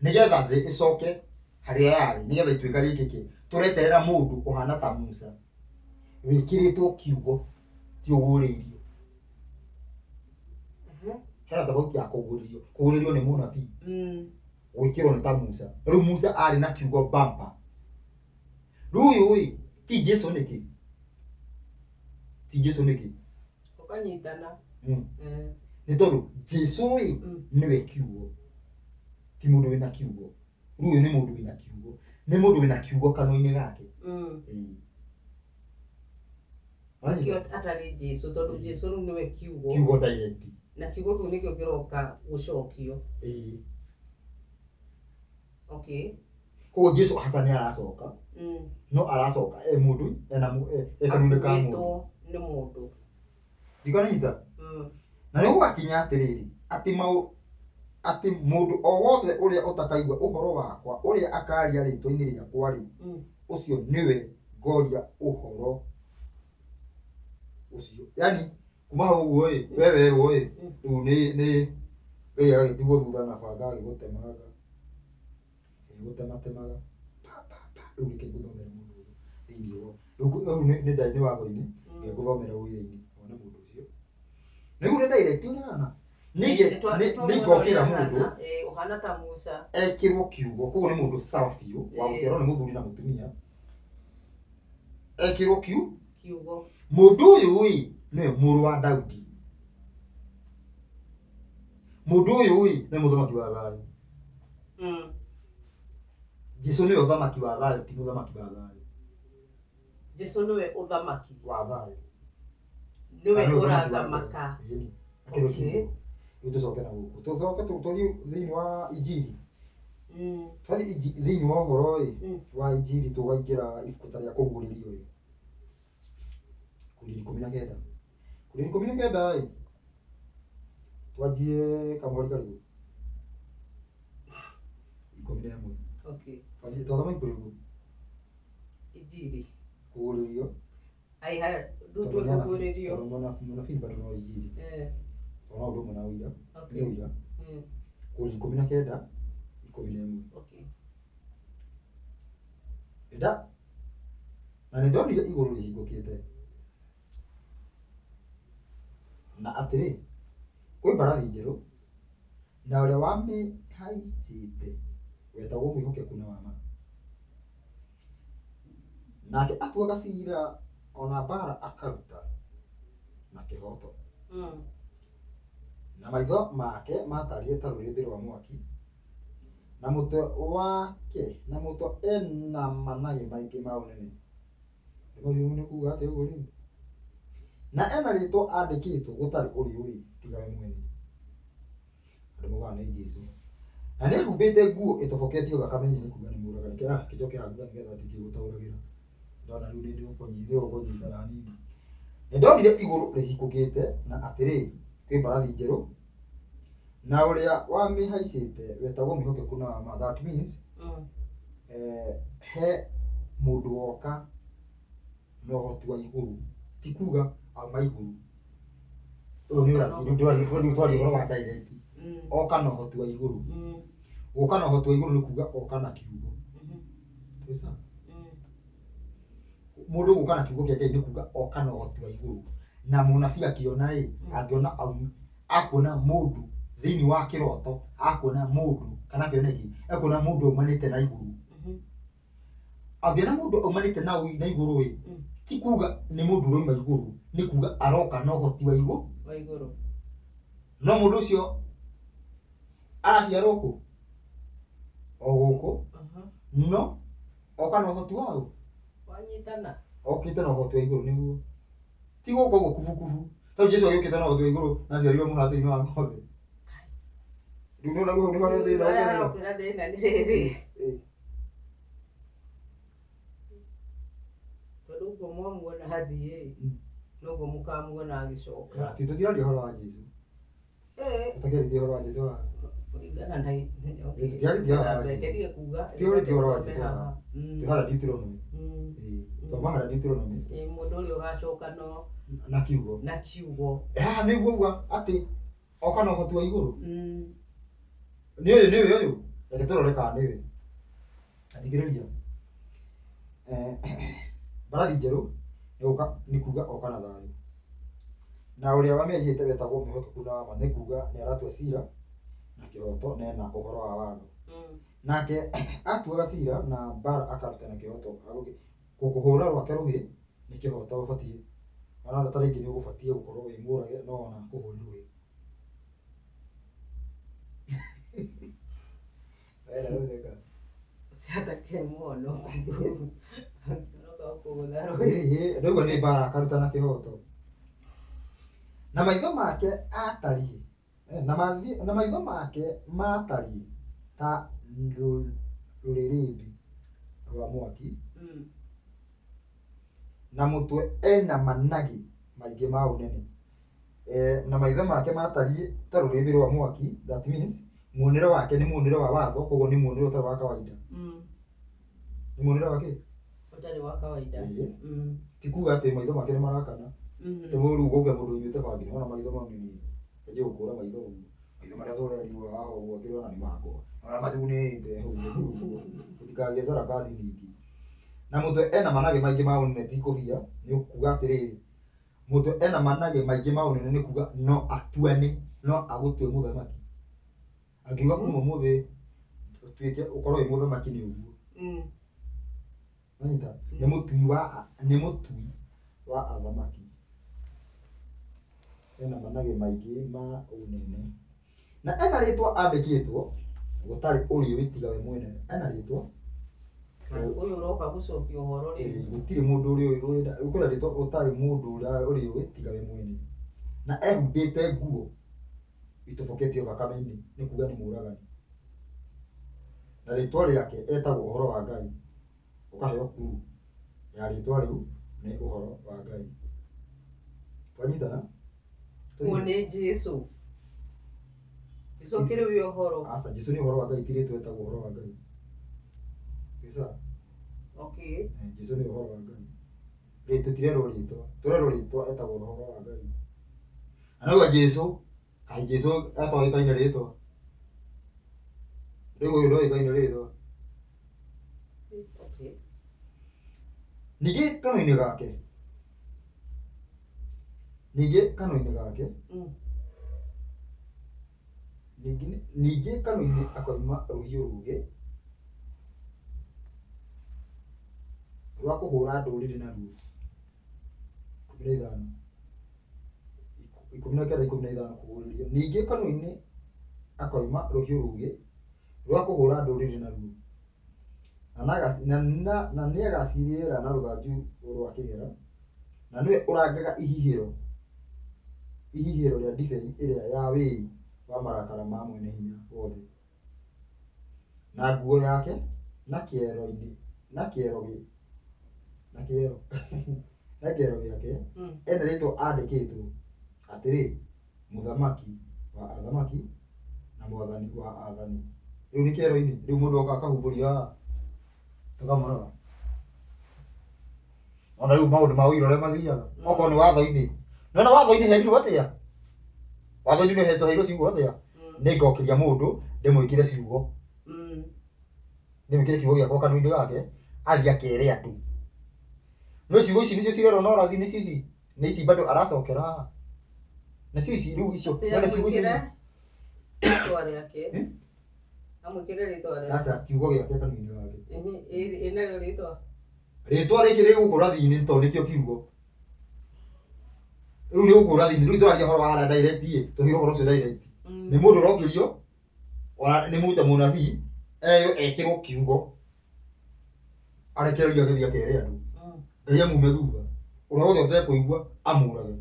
nĩgetha thĩ ĩcoke harĩa yarĩ, nĩgetha ituĩka rĩkĩke, tũreterera mũndũ ũhana ta Musa wĩkĩrĩtwo kiugo ti ũgũrĩirio. Hena tofauti ya kũgũrĩrio. Kũgũrĩrio nĩ mũnabii, gwĩkĩrwo nĩ ta Musa. Rĩu Musa arĩ na kiugo bampa. Rĩu ũyũ ĩ, ti Jesu nĩkĩ? Ti Jesu nĩkĩ? Ũkanyitana. Nĩ tondũ Jesu ĩ nĩwe kiugo, ti mũndũ wĩna kiugo. Rĩu ũyũ nĩ mũndũ wĩna kiugo, nĩ mũndũ wĩna kiugo kanua-inĩ gake. Nĩkĩo atarĩ Jesu, tondũ Jesu rĩu nĩwe kiugo. Kiugo direct. Na kiugo kĩu nĩkĩo kĩroka gũcokio. Okay. Koguo Jesu hasa nĩ aracoka, no aracoka e mũndũ, ena e kanua-inĩ ka mũndũ. Akuĩtwo nĩ mũndũ. Ndikananyita? Na nĩ gũgakinya atĩrĩrĩ, atĩ mũndũ o wothe ũrĩa ũtakaigua ũhoro wakwa, ũrĩa akaria rĩĩtwa-inĩ rĩakwa rĩ, ũcio nĩwe ngoria ũhoro ũcio. Yaani kuma hau ũguo ĩ, we werwo ĩ, rĩu nĩ Ngai agagĩtigwo thutha na banga agĩgũtemanga. Agĩgũtematemaga. Pa, pa, pa. Rĩu reke ngũthomere mũndũ ũyũ thĩinĩ wa. Rĩu rĩu nĩ nĩ nĩ watho-inĩ, reke ngũthomere ũira-inĩ wone mũndũ ũcio. Rĩu nĩ direct ũrahana. Nĩngokĩra mũndũ Ũhana ta Musa. Ekĩrwo kiugo, koguo nĩ mũndũ sawa biũ, wa gũciarwo nĩ mũthuri na mũtumia. Ekĩrwo kiugo. Mũndũ ũyũ ĩ, nĩwe mũrũ wa Daudi. Mũndũ ũyũ ĩ, nĩ mũthamaki wa thayũ. Jesu nĩwe ũthamaki wa thayũ, ti mũthamaki wa thayũ. Jesu nĩwe ũthamaki wa thayũ. Nĩwe ũrathamaka. Ĩni. Okay. Rĩu tũcoke na gũkũ. Tũcoke tũthiĩ thĩinĩ wa Injiri. Twathiĩ thĩinĩ wa ũhoro ĩ, wa Injiri tũgaingĩra ibuku ta rĩa kũguũrĩrio ĩ. Kũguũrĩrio 19. Kũguũrĩrio 19 ĩ. Twanjie kamũhari karĩkũ? 11. Okay. Twanjie twathoma ibuku rĩrĩkũ? Injiri. Kũguũrĩrio. Ai haya, rĩu twĩkũguũrĩrio. Tondũ mũnabii bado no Injiri. Tondũ no ũndũ ũmwe na ũira. Okay. Nĩ ũira. Kũguũrĩrio 19, 11. Okay. Nda. Na nĩ ndonire igũrũ rĩhingũkĩte. Na atĩrĩ, Kwĩ mbarathi njerũ na ũrĩa wamĩhaicĩte wetagwo mwĩhokeku na wa ma. Nake atuaga ciira ona mbara akaruta na kĩhooto. Na maitho make matariĩ ta rũrĩrĩmbĩ rwa mwaki, na mũtwe wake na mũtwe ena managĩ maingĩ ma ũnene. Rĩu nĩ kuga atĩa ũguo rĩu? Na ena rĩtwa andĩkĩtwo gũtarĩ ũrĩũĩ tiga we mwene. Andũ maugaga nĩ Jesũ. Na nĩ ehumbĩte nguo ĩtoboketio thakame-inĩ nĩ kuga nĩ mũragani. Kĩra kĩnjoke haha thutha nĩgetha ndingĩgũtaũragĩra. Ndona rĩu nĩ ũkũnyita na nini. Nĩ ndonire igũrũ rĩhingũkĩte na atĩrĩ kwĩ mbarathi njerũ na ũrĩa wamĩhaicĩte wetagwo mwĩhokeku na wa ma. That means he mũndũ woka na ũhoti wa igũrũ, ti kuga auma igũrũ. Ũyũ nĩ ũrathi, rĩu twaria ũhoro wa direct. Oka na ũhoti wa igũrũ. Gũka na ũhoti wa igũrũ nĩ kuga oka na kiugo. Twĩ sawa? Mũndũ gũka na kiugo kĩa Ngai nĩ kuga oka na ũhoti wa igũrũ. Na mũnabii akĩona ĩ, angĩona akuona mũndũ thĩinĩ wa kĩroto, akuona mũndũ kana kĩoneki, ekuona mũndũ aumanĩte na igũrũ. Angĩona mũndũ aumanĩte na igũrũ ĩ, ti kuga nĩ mũndũ ũrauma igũrũ, nĩ kuga aroka na ũhoti wa igũrũ. Wa igũrũ. No mũndũ ũcio araciarwo kũ? O gũkũ. No oka na ũhoti wa ũ? Wanyitana. Okĩte na ũhoti wa igũrũ nĩguo. Ti gũkũ ũguo kubukubu. Tondũ Jesũ agĩũkĩte na ũhoti wa igũrũ na aciarirwo mũharatĩ-inĩ wa ng'ombe. Rĩu nĩwona hau nĩho harĩa thĩna Harĩa ũkĩrĩ. harokĩra thĩna nĩ rĩrĩ. Tondũ ũguo mwamuona hathiĩ, noguo mũkamuona agĩcoka. Ti tũtiraria ũhoro wa Jesũ. Tũtakĩarĩtie ũhoro wa Jesũ haha. Kũringana na Tũtiarĩtie ũhoro wa Jesũ. Reke ndige kuga. Tũtiarĩtie ũhoro wa Jesũ haha. Twĩ harĩa Deuteronomy. Twama harĩa Deuteronomy. Mũndũ ũrĩa ũgacoka no Na kiugo. na kiugo. Haha nĩguo uga atĩ oka na ũhoti wa igũrũ. Nĩ ũyũ nĩwe ũyũ. Reke tũrore kana nĩwe. Athikĩrĩria. Mbarathi njerũ nĩ kuga oka na thayũ. Na ũrĩa wamĩhaicĩte wetagwo mwĩhokeku na wa ma nĩ kuga nĩ aratua ciira na kĩhooto na ena ũhoro wa watho. Nake atuaga ciira na mbara akaruta na kĩhooto. Kũhũra rwake rũhĩ nĩ kĩhooto ũbatiĩ. Ona ta rĩngĩ nĩ ũgũbatiĩ gũkorwo wĩ mũrage no ona kũhũri rũhĩ. Wena rũtheka. Ciatake mũno. Ũroka gũkũgũtha rũhĩ. Ndaigua nĩ mbara akaruta na kĩhooto. Na maitho make atariĩ na maitho make matariĩ ta rũrĩrĩmbĩ rwa mwaki. Na mũtwe ena managĩ maingĩ ma ũnene. Na maitho make matariĩ ta rũrĩrĩmbĩ rwa mwaki, that means muonere wake nĩ muonere wa watho, koguo nĩ muonere ũtarĩ wa kawaida. Nĩ muonere wa kĩ? Ũtarĩ wa kawaida. Ti kuga atĩ maitho make nĩ marakana. Ti rĩu gũke mũndũ ũnyuĩte bangi nĩwona maitho mau nini. Anjie gũkũra maitho ũguo. Maitho marĩa tũrerirwo haha ũguo akĩrona nĩ makwa. Ona matunĩte ũguo. Gũtikagĩe sarakazi nyingĩ. Na mũtwe ena managĩ maingĩ ma ũnene ti kũbia, nĩ kuga atĩrĩrĩ, mũtwe ena managĩ maingĩ ma ũnene nĩ kuga no atuane, no agũtue mũthamaki. Angiuga kuma ũmũthĩ ũtuĩke ũkorwo wĩ mũthamaki nĩ ũguo. Wanyita? Nĩ mũtui wa athamaki. Ena managĩ maingĩ ma ũnene. Na ena rĩtwa andĩkĩtwo gũtarĩ ũrĩũĩ tiga we mwene. Ena rĩtwa. Ũyũ ũroka gũcokia ũhoro rĩu. Gũtirĩ mũndũ ũrĩũĩ, kwĩna rĩtwa ũtarĩ mũndũ ũrĩũĩ tiga we mwene. Na ehumbĩte nguo itoboketio thakame-inĩ nĩ kuga nĩ mũragani. Na rĩtwa rĩake etagwo ũhoro wa Ngai. Ũkaheo clue ya rĩtwa rĩu nĩ ũhoro wa Ngai. Twanyitana? Ũyũ nĩ Jesũ. Jesũ akĩrĩ we ũhoro. Aca, Jesũ nĩ ũhoro wa Ngai, ti rĩtwa etagwo ũhoro wa Ngai. Twĩ sawa? Okay. Jesũ nĩ ũhoro wa Ngai. Rĩ tũtirerwo rĩtwa, tũrerwo rĩtwa etagwo ũhoro wa Ngai. Na nauga Jesũ, kaĩ Jesũ atoĩkaine rĩtwa? Rĩu ũyũ ndoĩkaine rĩtwa. Okay. Ningĩ kanua-inĩ gake. Ningĩ kanua-inĩ gake. Ningĩ kanua-inĩ akoima rũhiũ rũũgĩ rwa kũhũra ndũrĩrĩ naruo. 15 19 15 kũguũrĩrio. Ningĩ kanua-inĩ akoima rũhiũ rũũgĩ rwa kũhũra ndũrĩrĩ naruo, na nĩagacirĩra na rũthanju rwa kĩgera, na nĩwe ũrangaga ihihĩro rĩa ndibei ĩrĩa ya wĩi wa marakara ma Mwene-Hinya-Wothe. Na nguo yake na kĩero gĩake ena rĩtwa andĩkĩtwo atĩrĩ, Mũthamaki wa athamaki na Mwathani wa athani. Rĩu nĩ kĩero-inĩ, rĩu mũndũ oka akahumbũria haha tũkamũrora. Ona rĩu maũndũ ma ũira ũrĩa mathiaga. Okorwo nĩ watho-inĩ. Nĩwona watho-inĩ herirwo atĩa? Watho-inĩ nĩ heirwo ciugo atĩa? Nĩngokĩria mũndũ ndĩmwĩkĩre ciugo. Ndĩmwĩkĩre kiugo gĩakwa kanua-inĩ gake athiĩ akere andũ. No ciugo ici nĩcio cirerwo na ũrathi nĩcio ici. Nĩ ici bado aracokera haha. Nacio ici rĩu icio. Nĩwona ciugo ici. Rĩtwa rĩake. Amwĩkĩre rĩtwa rĩake. Aca kiugo gĩake kanua-inĩ gake. Ĩnarĩo rĩtwa. Rĩtwa rĩkĩ rĩgũkũ ũrathi-inĩ tondũ nĩkĩo kiugo. Rĩu rĩgũkũ ũrathi-inĩ, rĩu tũraria ũhoro wa harĩa direct ĩ, tũheirwo ũhoro ũcio direct. Nĩ mũndũ ũrokĩrio, ona nĩ mũndũ ta mũnabii, ekĩrwo kiugo, arekererio agĩthiĩ akere andũ. Ngai amume thutha. Ũrĩa wothe ũtekũigua amũrage.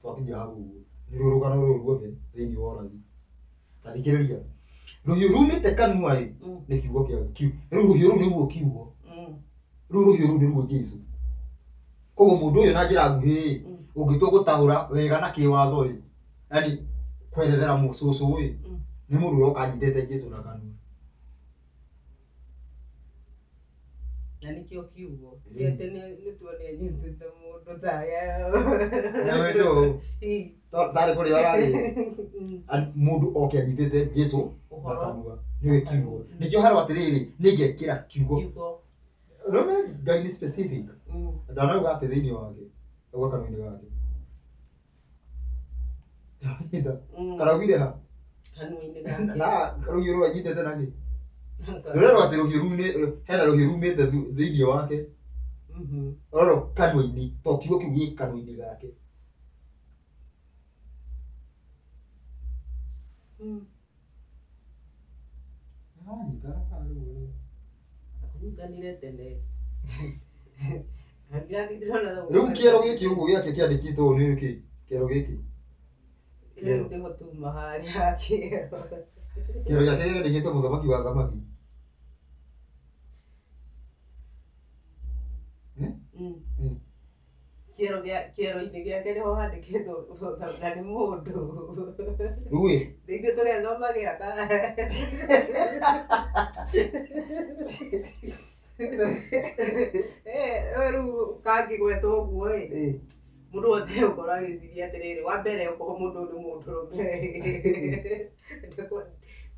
Twakinya hau ũguo. Nĩ ruo rũgano rũrũ ruothe thĩinĩ wa ũrathi. Ta thikĩrĩria. Rũhiũ rumĩte kanua ĩ, nĩ kiugo kĩa rĩu rũhiũ rũu nĩruo kiugo. Rĩu rũhiũ rũu nĩruo Jesũ. Koguo mũndũ ũyũ na njĩra nguhĩ ĩ, ũngĩtua gũtaũra wega na kĩwatho ĩ, yani kwerethera mũcũcũ ĩ, nĩ mũndũ ũroka anyitĩte Jesũ na kanua. Na nĩkĩo kiugo. Ti atĩ nĩ tuone anyitĩte mũndũ ta tarĩ kũrĩa ararĩ. Mũndũ oke anyitĩte Jesũ na kanua nĩwe kiugo. Nĩkĩo harwo atĩrĩrĩ, nĩngekĩra kiugo. Nĩwona Ngai nĩ specific. Ndanauga atĩ thĩinĩ wake, auga kanua-inĩ gake. Karaugire ha? Kanua-inĩ gake. Na rũhiũ rũu anyitĩte na kĩ? Rũrerwo atĩ rũhiũ rũu nĩ hena rũhiũ rumĩte thĩinĩ wake. Rũrerwo kanua-inĩ, to kiugo kĩu gĩ kanua-inĩ gake. Kũrunganire tene. Rĩu kĩero gĩkĩ ũguo gĩake kĩandĩkĩtwo ũũ nĩ kĩ? Kĩero gĩkĩ. Rĩu nĩho tuma harĩa kĩero. Kĩero gĩake kĩandĩkĩtwo Mũthamaki wa athamaki. Kĩero-inĩ gĩake nĩho handĩkĩtwo na nĩ mũndũ. Rĩu ĩ. Nĩ ithuĩ tũrethomagĩra kana? Rĩu kangĩgwetwo ũguo ĩ, mũndũ wothe ũkorwo agĩciria atĩrĩrĩ, wa mbere okorwo mũndũ ũyũ nĩ mũndũrũme,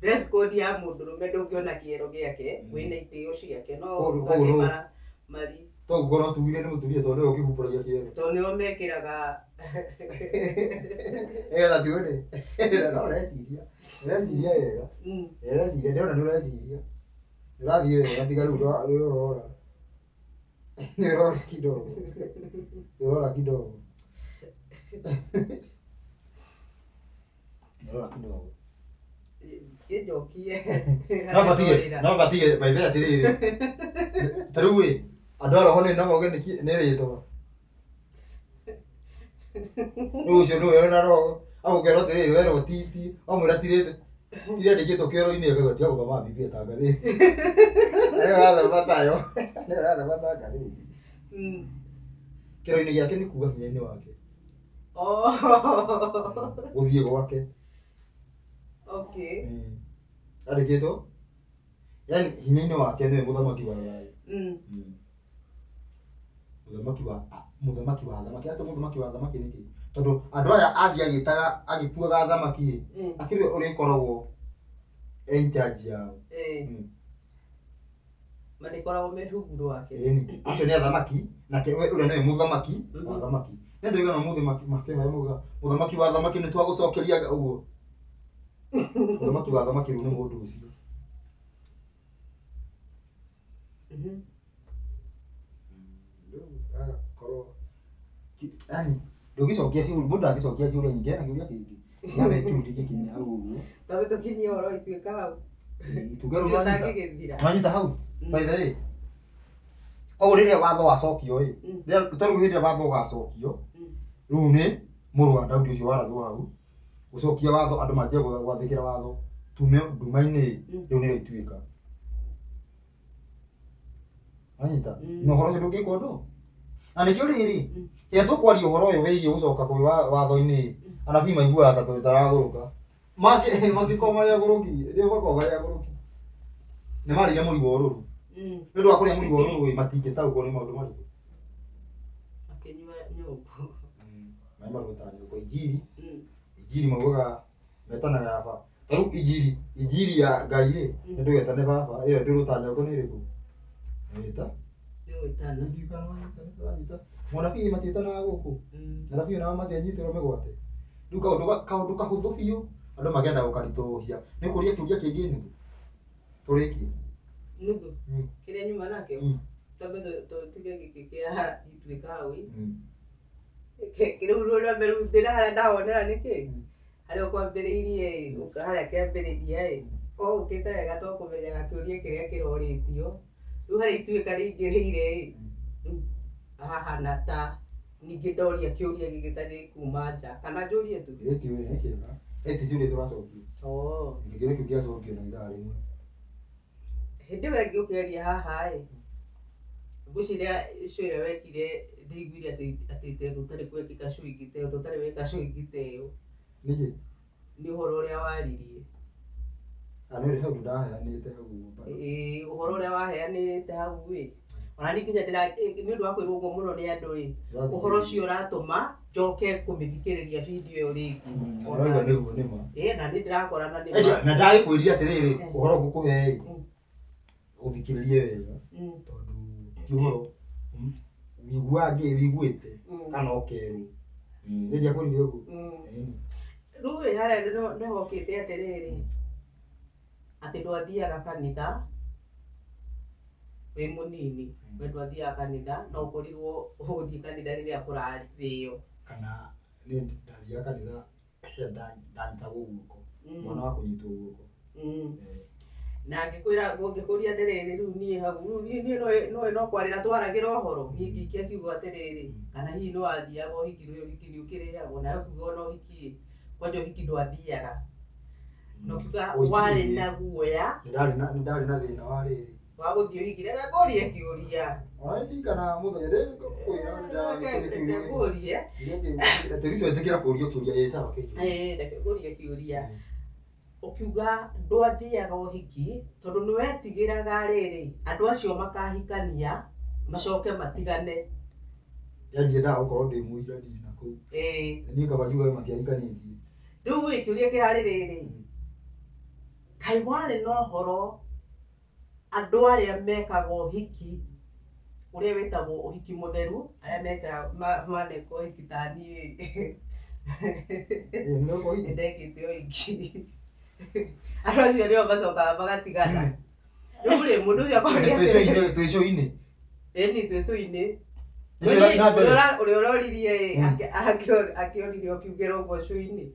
dress code ya mũndũrũme ndũngĩona kĩero gĩake, wĩna itĩo ciake, no angĩ mari. Toguo no tugire nĩ mũtumia tondũ nĩwe ũkĩhumbũragia kĩero. Tondũ nĩo mekĩraga. Nĩgetha tuone. No ũreciria. Ũreciria wega. Ũreciria, ndĩrona nĩ ũreciria. Ũrathiĩ wega tiga rĩu nĩ ũrora. Nĩ ũrora kidogo. Nĩ ũrora kidogo. Nĩ ũrora kidogo. Kĩnjokie. No matige maithe atĩrĩrĩ. Ta rĩu ĩ, andũ a roho nĩ no mauge nĩ rĩtwa. Rĩu ũcio nĩwe wĩna roho. Agũkerwo atĩrĩrĩ, werwo ti wamwĩra ti rĩtwa. Tirĩandĩkĩtwo kĩoro-inĩ akauga tiga gũthoma Bibilia ta ngathĩti. Nĩwe ũrathoma tayo. Nĩwe ũrathoma ta ngathĩti. Kĩero-inĩ gĩake nĩ kuga hinya-inĩ wake. Gũthiĩ gwake. Okay. Andĩkĩtwo yani hinya-inĩ wake nĩwe mũthamaki wa thayũ. Mũthamaki wa athamaki. Atĩ mũthamaki wa athamaki nĩkĩ? Tondũ andũ aya athiĩ agĩtaga agĩtuaga athamaki ĩ, akĩrĩ ũrĩkoragwo in charge yao. Marĩkoragwo me rungu rwake. Acio nĩ athamaki, nake we ũrĩa nĩwe mũthamaki wa athamaki. Nĩ andũ aigana ũmũthĩ makĩhoya maugaga mũthamaki wa athamaki nĩ twagũcokeria ũguo. Mũthamaki wa athamaki rĩu nĩ mũndũ ũcio. Rĩu agakorwo yani ndũngĩcokia ciũria, mũndũ ndangĩcokia ciũria nyingĩ, hena kĩũria kĩngĩ. Nyambe kĩu ndingĩkinyia hau ũguo. Twambe tũkinyie ũhoro ituĩka hau. Ituĩka rĩu nwanyita. Ũtangĩgĩthira. Nwanyita hau. By the way. Koguo rĩrĩa watho wacokio ĩ, ta rĩu hĩndĩ ĩrĩa watho ũgacokio, rĩu nĩ mũrũ wa Daudi ũcio warathwo hau, gũcokia watho andũ manjie gwathĩkĩra watho, tume nduma-inĩ rĩu nĩrĩo ituĩka. Wanyita? Na ũhoro ũcio ndũngĩkwo ndũ. Na nĩkĩo rĩrĩ, rĩrĩa tũkwaria ũhoro ũyũ wĩgiĩ gũcoka kwĩ watho-inĩ, anabii maiguaga ta tũtaragũrũka. Mangĩkorwo marĩ agũrũki, rĩo makoragwo marĩ agũrũki. Nĩ marĩire mũri wa ũrũrũ. Nĩ ũndũ wa kũrĩa mũri wa ũrũrũ ĩ, matingĩtaũkwo nĩ maũndũ marĩkũ. Makĩnyua nyũngũ. Maĩ marũrũ ta nyũngũ. Injiri, injiri maugaga metanaga baba. Ta rĩu injiri, injiri ya Ngai ĩ, nĩ ndũgetane baba, ĩyo ndũrũ ta nyũngũ nĩ ĩrĩkũ? Nĩ Nĩ gwĩtana. Mũnabii matiĩtanaga gũkũ. Anabii onao matianyitĩrwo mĩgwate. Rĩu kaũndũ kahũthũ biũ andũ makenda gũkaritũhia. Nĩ kũria kĩũria kĩngĩ nuthu. Tũrĩkie. Nuthu. Kĩrĩa nyuma nakĩo. Twambe tũtige gĩkĩ kĩa ituĩka hau ĩ. Rĩu rũrĩa mbere rĩu thĩna harĩa ndawonera nĩkĩ? Harĩa ũkwambĩrĩirie ĩ, harĩa kĩambĩrĩria ĩ, o ũkĩte wega to kũmenyaga kĩũria kĩrĩa kĩrorĩtio. Rĩu harĩa ituĩka rĩingĩrĩire ĩ, rĩu hahana ta ningĩ ndoria kĩũria gĩkĩ ta gĩ kuma nja, kana njũrie tu? Ĩ ti ũria, nĩ kĩega. Ĩ ti ciũria tũracokia. Kĩũria kĩu gĩacokio na ithaa rĩmwe. Hĩndĩ ĩyo ĩngĩ ũkĩaria haha ĩ, ngwĩciria show ĩrĩa wekire ndĩiguire atĩ gũtarĩ gwekĩka show ĩngĩ ta ĩyo, tũtarĩ weka show ĩngĩ ta ĩyo. Nĩkĩ? Nĩ ũhoro ũrĩa waririe. Nĩ ũrĩ hau ndaheanĩte hau ũguo. Ĩĩ, ũhoro ũrĩa waheanĩte hau ĩ. Ona niĩ nginya nĩ ũndũ wa kwĩrwo ũguo mũno nĩ andũ ĩ, ũhoro ũcio ũratũma njoke kũmĩthikĩrĩria video ĩyo rĩngĩ. Ũraigua nĩguo nĩ ma. Ĩĩ, na niĩ ndĩrakora na nĩ ma. Na ndagĩkwĩrire atĩrĩrĩ, ũhoro ngũkũhe ĩ, ũthikĩrĩrie wega, tondũ ti ũhoro wĩiguaga ngĩ wĩiguĩte kana ũkerwo. Nĩ ndiakwĩrire ũguo. Rĩu ĩ harĩa nĩhokĩte atĩrĩrĩ, atĩ ndwathiaga kanitha wĩ mũnini, we ndwathiaga kanitha no ũkorirwo ũgĩthiĩ kanitha rĩrĩa kũrarĩo. Kana nĩ ndathiaga kanitha hĩndĩ ndanyitagwo guoko, mwana wa kũnyitwo guoko. Na ngĩkwĩra ngĩkũria atĩrĩrĩ, rĩu niĩ hau, rĩu niĩ no kwarĩra twaragĩra ũhoro, niĩ ngĩikia kiugo atĩrĩrĩ, kana hihi nĩ wathiaga ũhiki, rĩu ũhiki nĩ ũkĩrĩagwo, nawe ũkiuga ona ũhiki ĩ, kwanja ũhiki ndwathiaga. Na ũkiuga warĩ na guoya. Nĩ ndarĩ na thĩna wa rĩrĩ. Wa gũthiĩ ũhiki, reke ngũrie kĩũria. Ona ndirikana mũthenya ndĩkwĩra Reke ngũrie. Teresa ĩtĩkĩra kũrio kĩũria, ĩ sawa kĩũria. Ĩ, reke ngũrie kĩũria. Ũkiuga ndwathiaga ũhiki tondũ nĩ wetigĩraga rĩrĩ andũ acio makahikania macoke matigane. Yaani ndiendaga gũkorwo ndĩ mũira niĩ na kũu. Niĩ kaba njuge matiahikanĩtie. Rĩu ĩ kĩũria kĩrarĩ rĩrĩ, kaĩ warĩ na ũhoro andũ arĩa mekaga ũhiki ũrĩa wĩtagwo ũhiki mũtheru, arĩa mekaga maneka ũhiki ta niĩ Nĩ ndekĩte ũhiki. Andũ acio nĩo macokaga magatigana. Rĩu rĩ mũndũ ũcio akoria atĩrĩrĩ, Twĩ cũinĩ. Ĩni twĩ cũinĩ. Ũrĩa ũroririe akĩoririe ũkiugĩra ũguo cũinĩ.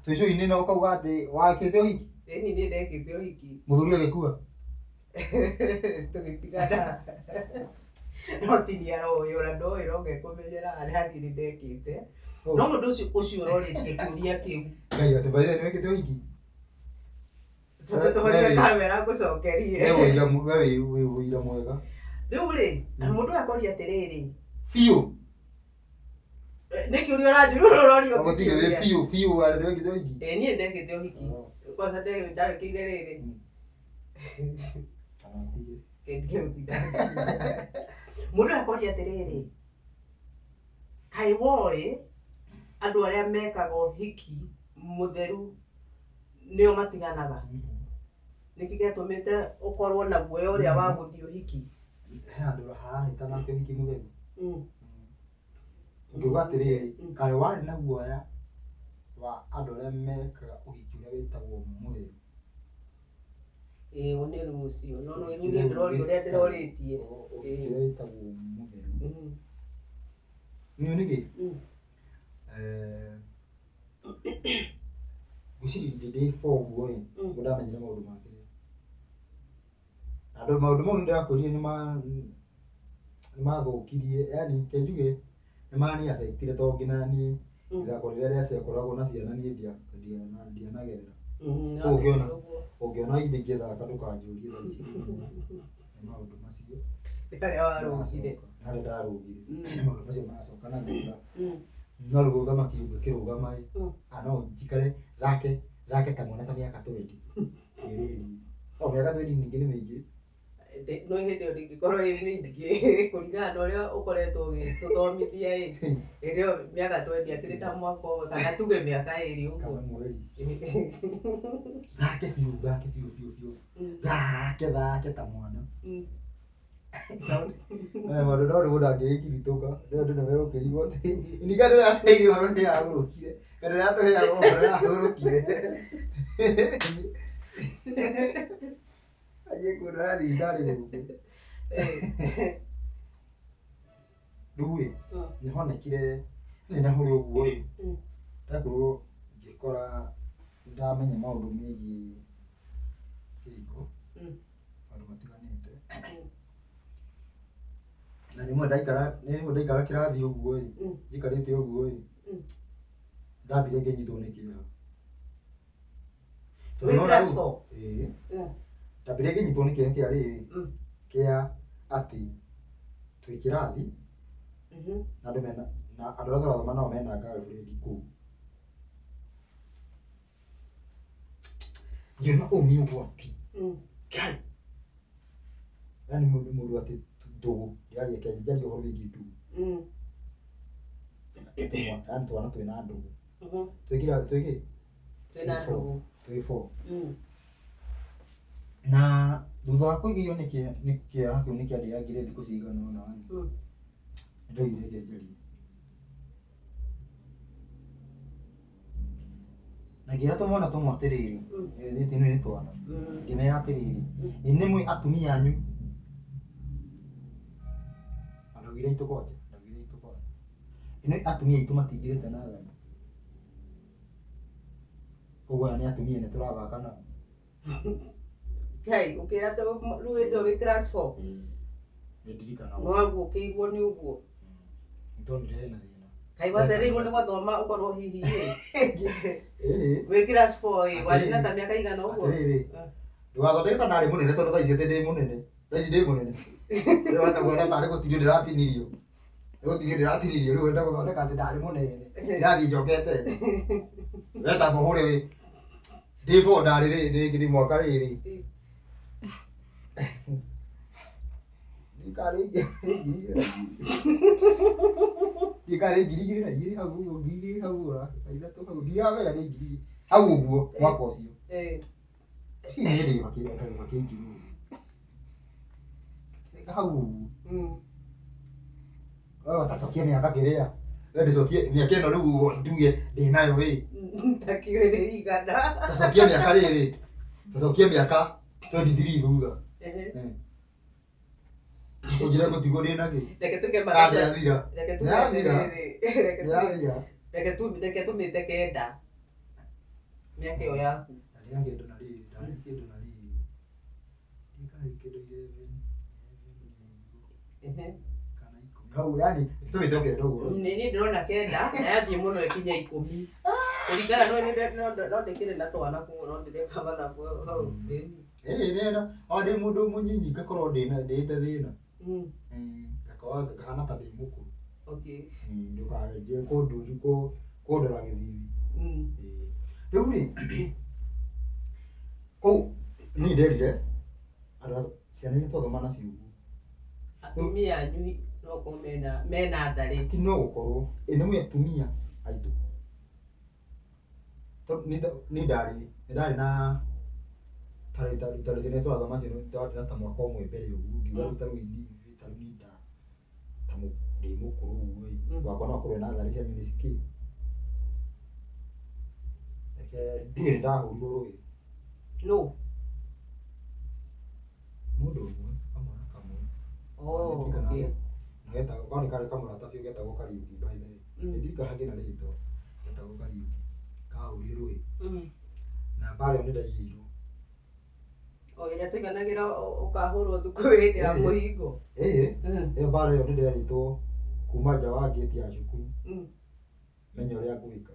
Twĩ cũinĩ na ũkauga atĩ wakĩte ũhiki? Ĩni niĩ ndekĩte ũhiki. Mũthuri agĩkua? Tũgĩtigana. No ti nĩ aroĩ, ona ndoĩ no ngekũmenyera harĩa niĩ nĩ ndekĩte. No mũndũ ũcio ũrorĩtie kĩũria kĩu. Ngai atĩ by the way nĩ wĩkĩte ũhiki? Tũhorie kamera ngũcokerie. We wĩ ũira mwega. Rĩu rĩ, mũndũ ũyũ akoria atĩrĩrĩ. Biũ. Nĩ kĩũria ũranjũria ũrorio Gũtirĩ wĩ biũ biũ arĩ nĩ wĩkĩte ũhiki? Ĩĩ niĩ ndekĩte ũhiki. Kwanza ndawĩkĩire rĩrĩ. Kendige gũtinda. Mũndũ ũyũ akoria atĩrĩrĩ, kaĩ woĩ andũ arĩa mekaga ũhiki mũtheru nĩo matiganaga? Nĩkĩ gĩatũmĩte ũkorwo na guoya ũrĩa wa gũthiĩ ũhiki? He handũ harahĩtana atĩ ũhiki mũtheru. Ũngiuga atĩrĩrĩ, kaĩ warĩ na guoya wa andũ arĩa mekaga ũhiki ũrĩa wĩtagwo mũtheru. Ĩĩ nĩ rũciũ. No no rĩu niĩ ndĩroria ũrĩa ndĩrorĩtie. Ũhiki ũrĩa wĩtagwo mũtheru. Nĩ nĩkĩ? Ngwĩciria ndĩ four ũguo ĩ, nĩguo ndamenyire maũndũ ma kĩrĩa. Andũ maũndũ mau nĩndĩrakwĩrire nĩmathũkirie, yani ke njuge nĩmani affectire tondũ nginya niĩ ithako rĩrĩa rĩakoragwo na ciana niĩ ndianagerera. Ũngĩona ingĩthaka ndũkanjũrie thaa ici nĩ maũndũ macio. Nĩ harĩa warũgire. Nĩ harĩa ndarũgire. Nĩ maũndũ macio maracoka na thutha. No rĩu ũthamaki ũngĩkĩrũgama ĩ, no njikare thake ta mwana ta mĩaka 20. Ĩrĩrĩ. O mĩaka 20 ningĩ nĩ mĩingĩ. No hĩndĩ ĩyo ndĩngĩkorwo ĩ mĩingĩ kũringana na ũrĩa ũkoretwo ũgĩtũthomithia ĩ. Hĩndĩ ĩyo mĩaka 20 akĩrĩ ta mwaka ũmwe kana tuge mĩaka 2 ũguo. Kana mweri. Thake biũ, thake biũ biũ biũ. Thake thake ta mwana. Maũndũ no mũndũ angĩgĩkiritũka, nĩ andũ nĩmegũkĩrigwo atĩ ningĩ andũ arĩa aciairwo ũhoro nĩyagũrũkire, kana rĩrĩa tũheagwo ũhoro nĩyagũrũkire. Athiĩ kũndwara thibitarĩ gũkũ. Rĩu ĩ, nĩhonekire nĩ ndahũra ũguo ĩ, ndakorwo ngĩkora ndamenya maũndũ megiĩ kĩhiko, maũndũ matiganĩte. Na rĩmwe ndaikara kĩrathi ũguo ĩ, njikarĩte ũguo ĩ, ndambire ngĩnyitwo nĩ kĩeha. Wĩ class four? Ĩĩ. Ndambire ngĩnyitwo nĩ kĩeha kĩa rĩrĩ, kĩa atĩ twĩ kĩrathi na andũ mena na andũ arĩa tũrathoma nao mena girlfriend kũu. Ngĩona ũyũ nĩ ũgwati. Ngai. Yaani mũndũ atĩ ndũgũ, ndĩraria Kenya, njarie ũhoro wĩgiĩ ndũgũ. Yaani twana twĩna ndũgũ. Twĩkĩra twĩkĩ? Twĩna ndũgũ. Twĩ four. Na thutha wa kũigĩrwo nĩ kĩeha kĩu nĩ kĩandĩangire thikũ cigana ũna ĩ, nĩndaugire reke njarie. Na ngĩra tũmwana tũmwe atĩrĩrĩ, ĩĩ nĩ twana, ngĩmera atĩrĩrĩ, ĩ nĩ mwĩ atumia anyu. Na ndaugire aitũ kwanja, ndaugire aitũ kwanja. Ĩ nĩ atumia aitũ matingĩrĩte natharĩ. Koguo aya nĩ atumia nĩ tũrathaka nao. Ngai, ũkĩra rĩu hĩndĩ ĩyo wĩ class four? Ĩĩ. Nĩndirikanaga. No waguũkĩirwo nĩ ũguo? Nĩndonire hena thĩna. Kaĩ wacereirwo nĩ gũthoma ũkorwo hihi ĩ? Ĩĩ. Wĩ class four ĩ, warĩ na ta mĩaka igana ũguo? Atĩrĩrĩ, ndũgathondeke ta ndarĩ mũnene tondũ thaa ici atĩ ndĩ mũnene. Thaa ici ndĩ mũnene. Rĩu wenda kuona tarĩ gũtinio ndĩratinirio. Nĩ gũtinio ndĩratinirio rĩu wenda gũthondeka atĩ ndarĩ mũnene. Ndĩrathiĩ njokete. Wetagwo hũre wĩ ndĩ four ndarĩ rĩngĩ nĩ mwaka rĩrĩ. Ndikarĩ ngiri igĩrĩ na igĩrĩ hau ũguo, ngiri igĩrĩ hau ũguo, na ithatũ hau, ndiramenya nĩ ngiri igĩrĩ hau ũguo mwaka ũcio. Ci nĩ hĩndĩ bakĩingĩra ũguo. Hau ũguo. Wewe utacokia mĩaka kĩrĩa. We ndĩcokie mĩaka ĩno rĩu nduge ndĩnayo ĩ. Takiũĩ nĩ igana. Tacokia mĩaka rĩrĩ. Tacokia mĩaka 23 thutha. Ũnjĩre gũtigwo ndĩna kĩ? Reke tuge Kana nĩyathira. Reke tuge Nĩyathira. atĩrĩrĩ. Nĩyathira. Reke tũmĩte kenda. Mĩaka ĩyo yaku. Ndarĩ na kĩndũ na rĩrĩ, ndarĩ kĩndũ na rĩrĩ. Ndikarĩ kĩndũ 11, 11 kana 10. Hau yani tũmĩte o kenda ũguo. Nĩ niĩ ndĩrona kenda na yathiĩ mũno ĩkinye 10. Kũringana no no ndĩkĩrĩ na twana koguo no ndĩreka mathabu hau. Ĩĩ nĩenda, o ndĩ mũndũ mũnyinyi ngakorwo ndĩna ndĩte thĩna. Ngakorwo ngahana ta ndĩ mũkũrũ. Okay. Ndũkanjie kũndora gĩthithi. Rĩu rĩ, kũu niĩ nderire andũ ciana iria twathoma nacio ũguo. Atumia anyu no gũkorwo mena ndarĩ. Ti no gũkorwo, ĩ nĩ mwĩ atumia aitũ. Tondũ niĩ ndarĩ na tarĩ ciana iria tũrathoma nacio ndarĩ na ta mwaka ũmwe mbere ũguo, ngiuga rĩu ta rĩu niĩ ta rĩu niĩ ta ndĩ mũkũrũ ũguo ĩ, wakwa no akorwo ena tharĩ cianyu nĩ cikĩ. Nduge nĩ ndahũrirwo rũĩ. No. Mũndũ ũmwe kamwana kamwe. Oh, okay. Na getagwo kau nĩ karĩ kamũrata biũ getagwo Kariũki by the way. Ndirikanaga hangĩ na rĩtwa getagwo Kariũki. Kahũrire rũĩ. Na mbara ĩyo nĩ ndaigĩirwo. O ĩrĩa tũiganagĩra ũkahũrwo thukuru hĩndĩ ya mũhingo. Ĩĩ. Ĩyo mbara ĩyo nĩ nderĩtwo kuma nja wa ngĩti ya cukuru. Menye ũrĩa ngwĩka.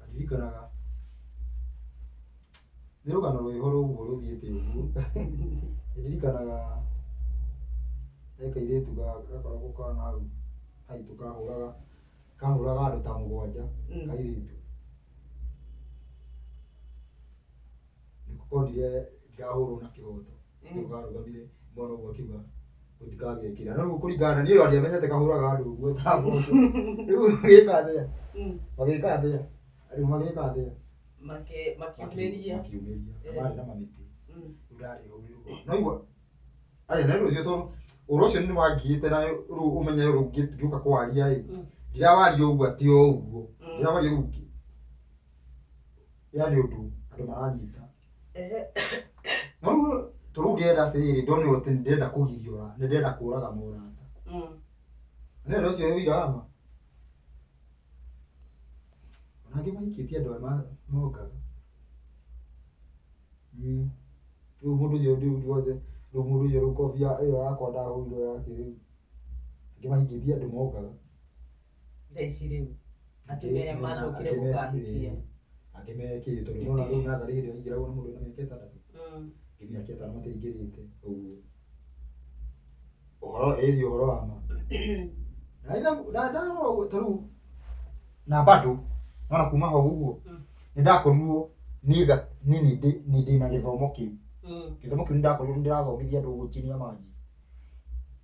Ndirikanaga nĩ rũgano rwĩho rũguo rũthiĩte ũguo. Ndirikanaga he kairĩtu gakoragwo kana hau haitũ kahũraga andũ ta mũgwanja kairĩtu. Nĩko konire ndahũrwo na kĩhoto. Nĩko karũgamire mwana ũguo akiuga gũtikagĩe kĩrĩa. No rĩu kũringana na niĩ ona ndiamenyete kahũraga andũ ũguo ta mboco. Rĩu magĩka atĩa? Magĩka atĩa? Rĩu magĩka atĩa? Makiumĩria. Makiumĩria. Na marĩ na mamĩtĩ. Rĩu ndarĩ hũrĩrwo. No igua arĩ na rũcio tondũ ũhoro ũcio nĩ wangiĩte na rĩu ũmenye rĩu ngĩũka kwaria ĩ. Ndirawaria ũguo atĩ o ũguo. Ndirawaria rĩu yani ũndũ andũ maranyita. No rĩu tondũ rĩu ndĩrenda atĩrĩrĩ ndone atĩ nĩ ndĩrenda kũgirio nĩ ndĩrenda kũraga morata. Nĩ ũndũ ũcio ũira wa ma. Ona angĩ mahikĩtie andũ arĩa mongaga. Rĩu mũndũ ũcio rĩu wothe rĩu mũndũ ũcio rĩu kobia ĩyo yakwa ndahũrirwo yake rĩu. Angĩ mahikĩtie andũ mongaga. Thaa ici rĩu atumia arĩa macokire gũkahikia. Angĩ mekĩte tondũ nĩwona rĩu natharĩ hĩndĩ ĩyo yaingĩragwo nĩ mũndũ wĩna mĩaka ĩtandatũ. Angĩ mĩaka ĩtano matiaingĩrĩte ũguo. Ũhoro ĩri ũhoro wa ma. Na ndarora ũguo ta rĩu na bado nona kuma hau ũguo nĩ ndakorirwo niĩ niĩ ndĩna gĩthomo kĩu. Gĩthomo kĩu nĩ ndakorirwo nĩ ndĩrathomithia andũ gũchinia maji.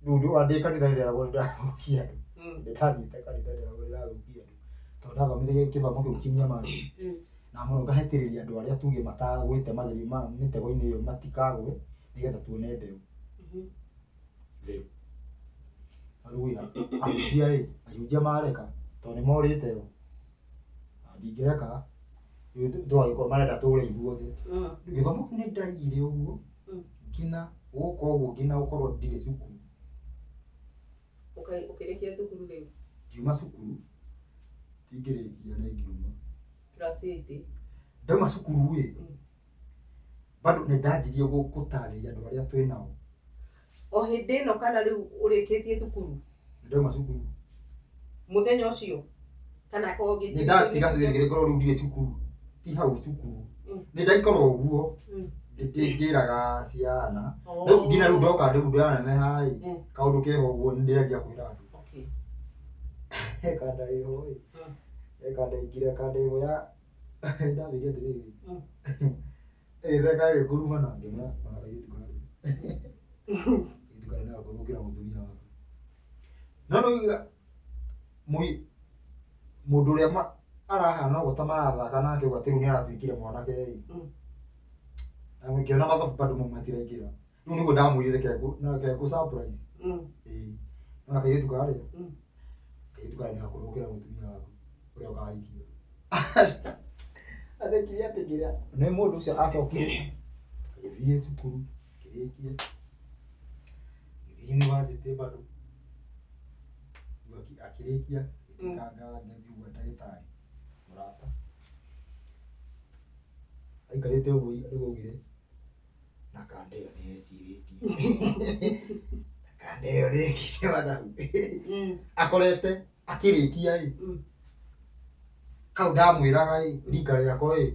Rĩu ona ndĩ kanitha nĩ nderagwo nĩ ndĩrathũkia andũ. Nĩ ndathiĩte kanitha nderagwo nĩ ndĩrathũkia andũ. Tondũ ndathomithagia gĩthomo kĩu chinia maji. Na mũno ngahetĩrĩria andũ arĩa tuge matagwĩte magerio ma mĩtego-inĩ ĩyo matikagwe nĩgetha tuone mbeũ theru. Rĩu ahunjia ĩ, ahunjia mareka tondũ nĩ morĩte o. Na ndingĩreka rĩu tũgagĩkorwo marenda tũre ithuothe. Gĩthomo kĩu nĩ ndaigire ũguo nginya gũka ũguo nginya gũkorwo ndirĩ cukuru. Ũkĩrĩkia thukuru rĩu? Ngiuma cukuru tingĩrĩkia nĩ ngiuma. Class 8. Ndauma cukuru ĩ, bado nĩ ndanjirie gũtarĩria andũ arĩa twĩ nao. O hĩndĩ ĩno kana rĩu ũrĩkĩtie thukuru? Ndauma cukuru. Mũthenya ũcio? Kana o gĩtĩ? Nĩ ndatiga ngĩkorwo rĩu ndirĩ cukuru. Ti hau cukuru. Nĩ ndaikara ũguo ngĩraga ciana. Rĩu nginya rĩu ndoka rĩu ndĩraneneha ĩ, kaũndũ keho ũguo nĩ ndĩranjia kwĩra andũ. He kanda ĩho ĩ. He kanda ingire kanda ĩmwe ya ndamĩire atĩrĩrĩ. Ĩgĩtheka ĩgĩkurumana ngĩmwĩra ona kairĩtu karĩa. Kairĩtu karĩa nĩ gakũrũ gũkĩra mũtumia waku. No nĩũiga mũndũ ũrĩa arahana ũguo ta marathaka nake ũguo atĩ rĩu nĩ aratuĩkire mwanake ĩ. Na ngĩona mathabu bado mau matiraingĩra. Rĩu nĩguo ndamwĩrire reke ngũ surprise. Ĩĩ. Nona kairĩtu karĩa? Kairĩtu karĩa nĩ gakũrũ gũkĩra mũtumia waku ũrĩa ũkahikia. Athekire atĩ kĩrĩa nĩ mũndũ ũcio acokire agĩthiĩ cukuru akĩrĩkia agĩthiĩ university bado akĩrĩkia agĩtuĩka ngĩthiĩ ũguo ndagĩtarĩ mũrata. Aikarĩte ũguo nĩguo augire na kanda ĩyo nĩ ecirĩtie. Na kanda ĩyo nĩ ĩkĩte mathabu. Akorete akĩrĩkia ĩ kau ndamwĩraga ĩ rika rĩakwa ĩ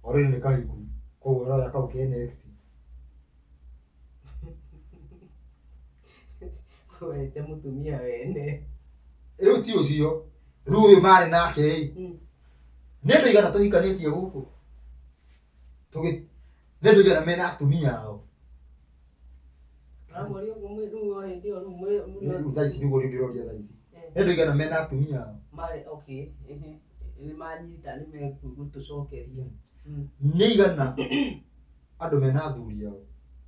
already nĩ kahiku koguo ũroya kau ke next. Wete mũtumia wene. Rĩu ti ũcio rĩu ũyũ marĩ nake ĩ nĩ andũ aigana tũhikanĩtie gũkũ nĩ andũ aigana mena atumia ao. Ũramũria ũguo rĩu o hĩndĩ ĩyo rĩu Rĩu thaa ici nĩguo rĩu ndĩroria thaa ici. Nĩ andũ aigana mena atumia ao. Marĩ okay. Nĩ manyita nĩ megũtũcokeria. Nĩ aigana andũ mena athuri ao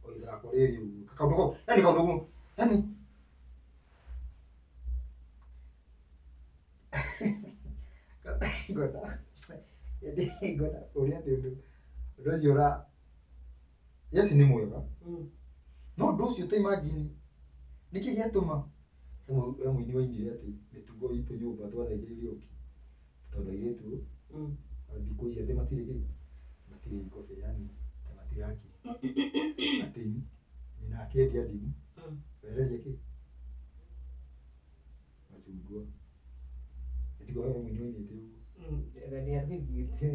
o ithako rĩrĩ ũguo. Kaũndũ kau yani kaũndũ kau yani Ngona ngona ũrĩa atĩ ũndũ ũcio ũra yes nĩ mwega. No ũndũ ũcio ta imagine nĩkĩ gĩatũma he mũini wainire atĩ mĩtugo itũ nyũmba twanengereire ũki tondũ airĩtu thikũ ici atĩ matirĩ kĩ matirĩ ngobe yani ta matirĩ hakiri atĩ nyina akĩendia ndimũ wereria kĩ macungwa ĩtigo he mũini wainĩte ũguo. Ega nĩarũiguĩte.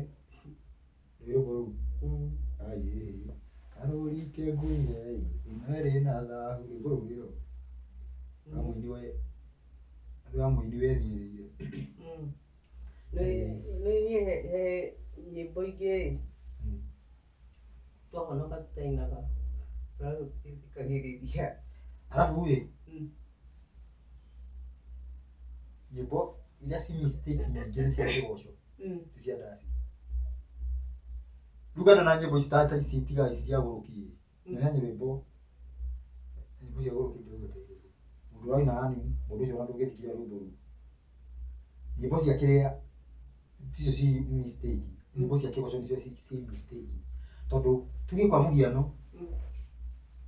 Rwĩmbo rũu ai karũri ke ngũire ĩno ĩrĩ na thahu rwĩmbo rũu rwĩho rwa mũini wethiĩrĩire. Nĩ niĩ he nyĩmbo ingĩ twahonoka tũtainaga tũrathikagĩrĩria. Arabu ĩ nyĩmbo iria ci mistake nyingĩ nĩ cia kĩgoco ti cia ndaci. Rĩu kana na nyĩmbo ici ta ici tiga ici cia gũrũki ĩ na he nyĩmbo nyĩmbo cia gũrũki ndĩrauga ta irĩkũ mũndũ ũraina yani mũndũ ũcio ona ndũngĩthikĩrĩria rwĩmbo rũu. Nyĩmbo cia kĩrĩa ticio ci mistake nyĩmbo cia kĩgoco nĩcio ci mistake tondũ tuge kwa mũhiano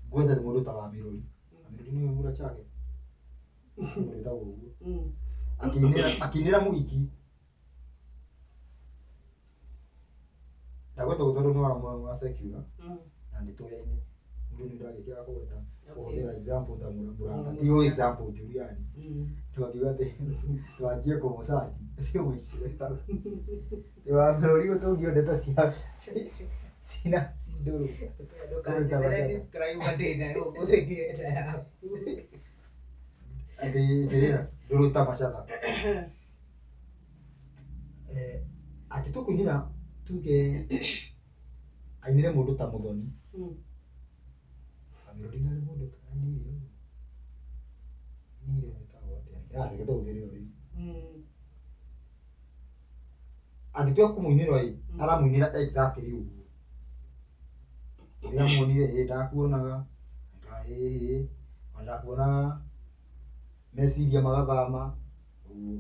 ngwetha mũndũ ta Wamĩrori. Wamĩrori nĩwe mũra chake mũndũ wĩtagwo ũguo akĩinĩra mũhiki ndagweta ũguo tondũ nĩ wa secular na nĩ tũyaine mũndũ nĩ ndangĩkĩaga kũgweta kũhũthĩra example ta mũrata ti o example njũru yani twakiuga atĩ twanjie kũmũcaci ũcio mũhiki wetagwo nĩ Wamĩrori ũtũngio ndeto cia cina cindũrũ. Ndũkanjĩre disclaimer ndĩnayo ũmũthĩ ngĩenda yaku. Atĩ kĩrĩa ndũrũ ta macatha angĩtua kũinĩra tuge ainĩre mũndũ ta Mũthoni. Wamĩrori nĩ arĩ mũndũ ta ainĩire ũguo ainĩire wetagwo atĩa reke tũhũthĩre o rĩu. Angĩtua kũmũinĩra ĩ aramũinĩra exactly ũguo ũrĩa amuonire ĩ ndakuonaga ĩ ona ndakuonaga meciria magathama ũguo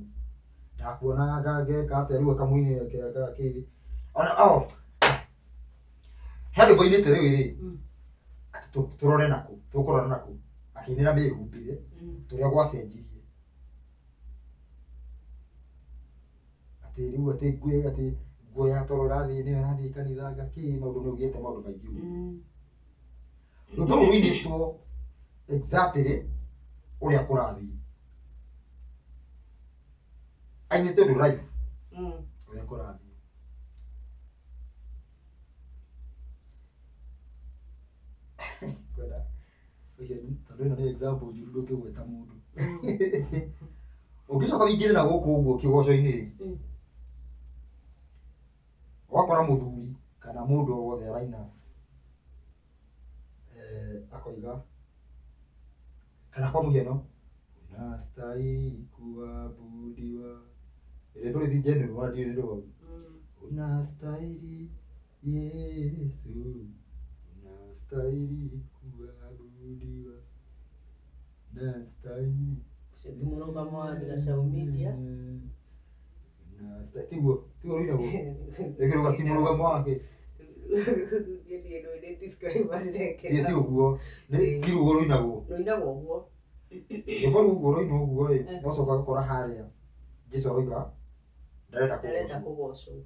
ndakuonaga ngeka atĩa rĩu akamũinĩra kĩ ona oh he rwĩmbo ainĩte rĩu rĩ atĩ tũrore nakũ tũkũrora nakũ akĩinĩra mĩhumbĩre tũrĩa gwacenjirie atĩ rĩu atĩ nguo atĩ nguo ya toro ĩrathiĩ nĩyo ĩrathiĩ kanitha ngakĩ maũndũ nĩ ũgĩte maũndũ maingĩ ũguo. Rwĩmbo rũu rũinĩtwo exactly ũrĩa kũrathiĩ ainĩte ũndũ live ũrĩa kũrathiĩ. Kwenda ũcio tondũ ĩno nĩ example njũru ndũngĩgweta mũndũ. Ũngĩcoka wĩingĩre na gũkũ ũguo kĩgoco-inĩ ũgakora mũthuri kana mũndũ o wothe araina akoiga kana kwa mũhiano unastahili kuabudiwa rwĩmbo rũu ti genuine wala ndiũĩ nĩ rwaũ. Unastahili Yesu unastahili kuabudiwa unastahili Ũcio ti mũrũgamo wa Gachau Media. Unastahili tiguo tiguo rũinagwo rĩngĩ ti mũrũgamo wake Niĩ ndiũĩ nĩ disclaimer ndĩrekĩra. ti ũguo nĩ ti rugo rũinagwo Rũinagwo ũguo. rwĩmbo rũu ũguo rũinwo ũguo ĩ no coka ũgakora harĩa Jesũ aroiga ndarenda Ndarenda kũgocwo. kũgocwo.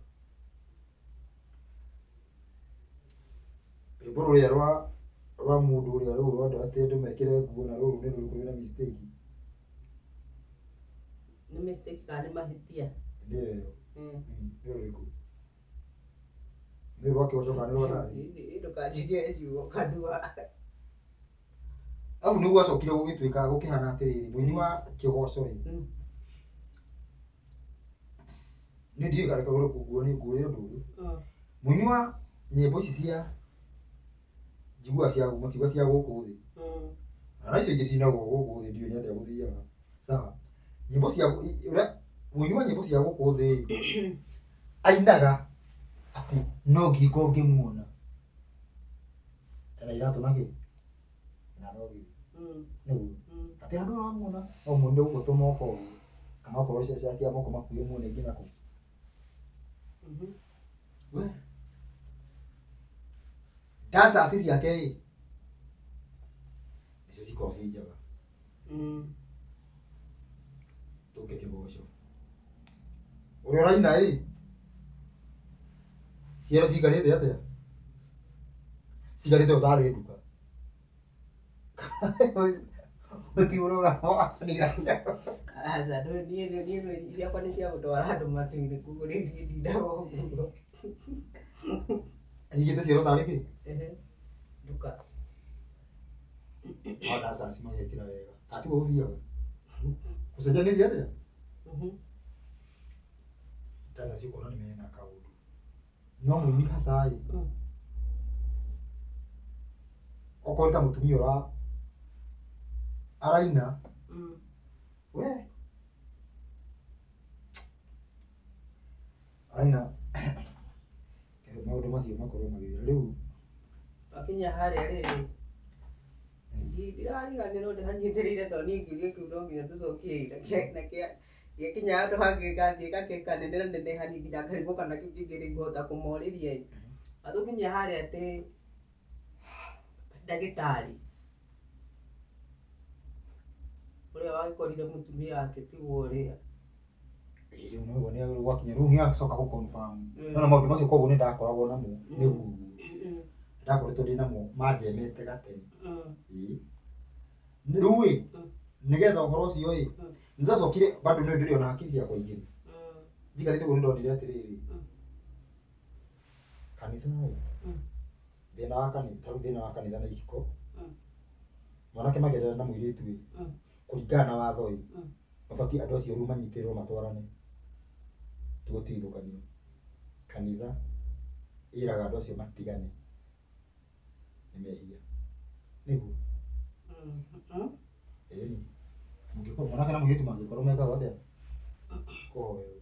Rwĩmbo rũrĩa rwa mũndũ ũrĩa rũu rwa atĩ andũ mekĩre nguo na rũrũ nĩ rũrĩkũ rwĩna mistake Nĩ mistake kana nĩ mahĩtia? Nĩyo ĩyo nĩ rũrĩkũ nĩ rwa kĩgoco kana nĩ rwa ndathi? Ndũkanjige ciugo kanua. Arabu nĩguo gwacokire gũgĩtuĩka gũkĩhana atĩrĩrĩ mũini wa kĩgoco ĩ nĩ ndiũĩ kana nguo nĩ ngũrĩre ũndũ ũyũ mũini wa nyĩmbo ici cia njiguaga cia makiuga cia gũkũ thĩ na icio ingĩ cinagwo gũkũ thĩ ndiũĩ nĩ atĩa gũthiaga sawa nyĩmbo cia ũrĩa mũini wa nyĩmbo cia gũkũ thĩ ainaga atĩ no ngingo ngĩmuona ena iratũ na kĩ na thogithi nĩguo atĩ andũ aramuona no muone gũkũ tũmoko ũguo kana okorwo cati ya moko makuhĩ muone nginya kũ We dancers ciake ĩ nicio cikoragwo ciĩ njega. Tũke kĩgoco ũrĩa ũraina ĩ ciero cikarĩte atĩa cikarĩte ũtarĩ nduka ũti mũrũgamo wa Gachau. Aca niĩ ciakwa nĩ cia gũtwara andũ matu-inĩ koguo rĩu niĩ ndindaga ũguo. Aigĩte ciero tarĩ kĩ? Nduka. O dancers magekĩra wega. Ka tiguo gũthiaga? Gũcenjanĩria atĩa? Dancers ũkona nĩ mena kaũndũ. No mũini hasa ĩ, okorwo nĩ ta mũtumia ũra araina, we araina maũndũ macio makorwo magĩthira rĩu. Twakinya harĩa rĩrĩ ndirariganĩrwo ndĩhanyitĩrĩire tondũ niĩ kĩũria kĩu no nginya tũcokie na gĩakinya handũ hangĩ gathiĩ gakĩkanenera neneha niĩ nginya ngarigwo kana kĩu kĩngĩ nĩngũhota kũmorĩria ĩ. Atũkinyia harĩa atĩ ndagĩtarĩ ũrĩa wagĩkorire mũtumia wake tiwe ũrĩa. Rĩu nĩguo nĩ gwakinya rĩu nĩacoka gũ confirm. No na maũndũ macio koguo nĩ ndakoragwo namo nĩguo ndakoretwo ndĩ namo manjemete gatene. Ĩĩ rĩu ĩ nĩgetha ũhoro ũcio ĩ nĩndacokire bado nĩ ndĩrĩ ona hakiri ciakwa igĩrĩ njikarĩte ũguo nĩndonire atĩrĩrĩ kanitha ĩ thĩna wa kanitha tarĩu thĩna wa kanitha na ihiko mwanake mangĩendana na mũirĩtu ĩ kũringana na watho ĩ mabatiĩ andũ acio rĩu manyitĩrĩrwo matwarane ti gũtigithũkanio. Kanitha ĩraga andũ acio matigane nĩ mehia nĩguo. Ĩni mũngĩkorwo mwanake na mũirĩtu mangĩkorwo mekaga atĩa kũhoerwo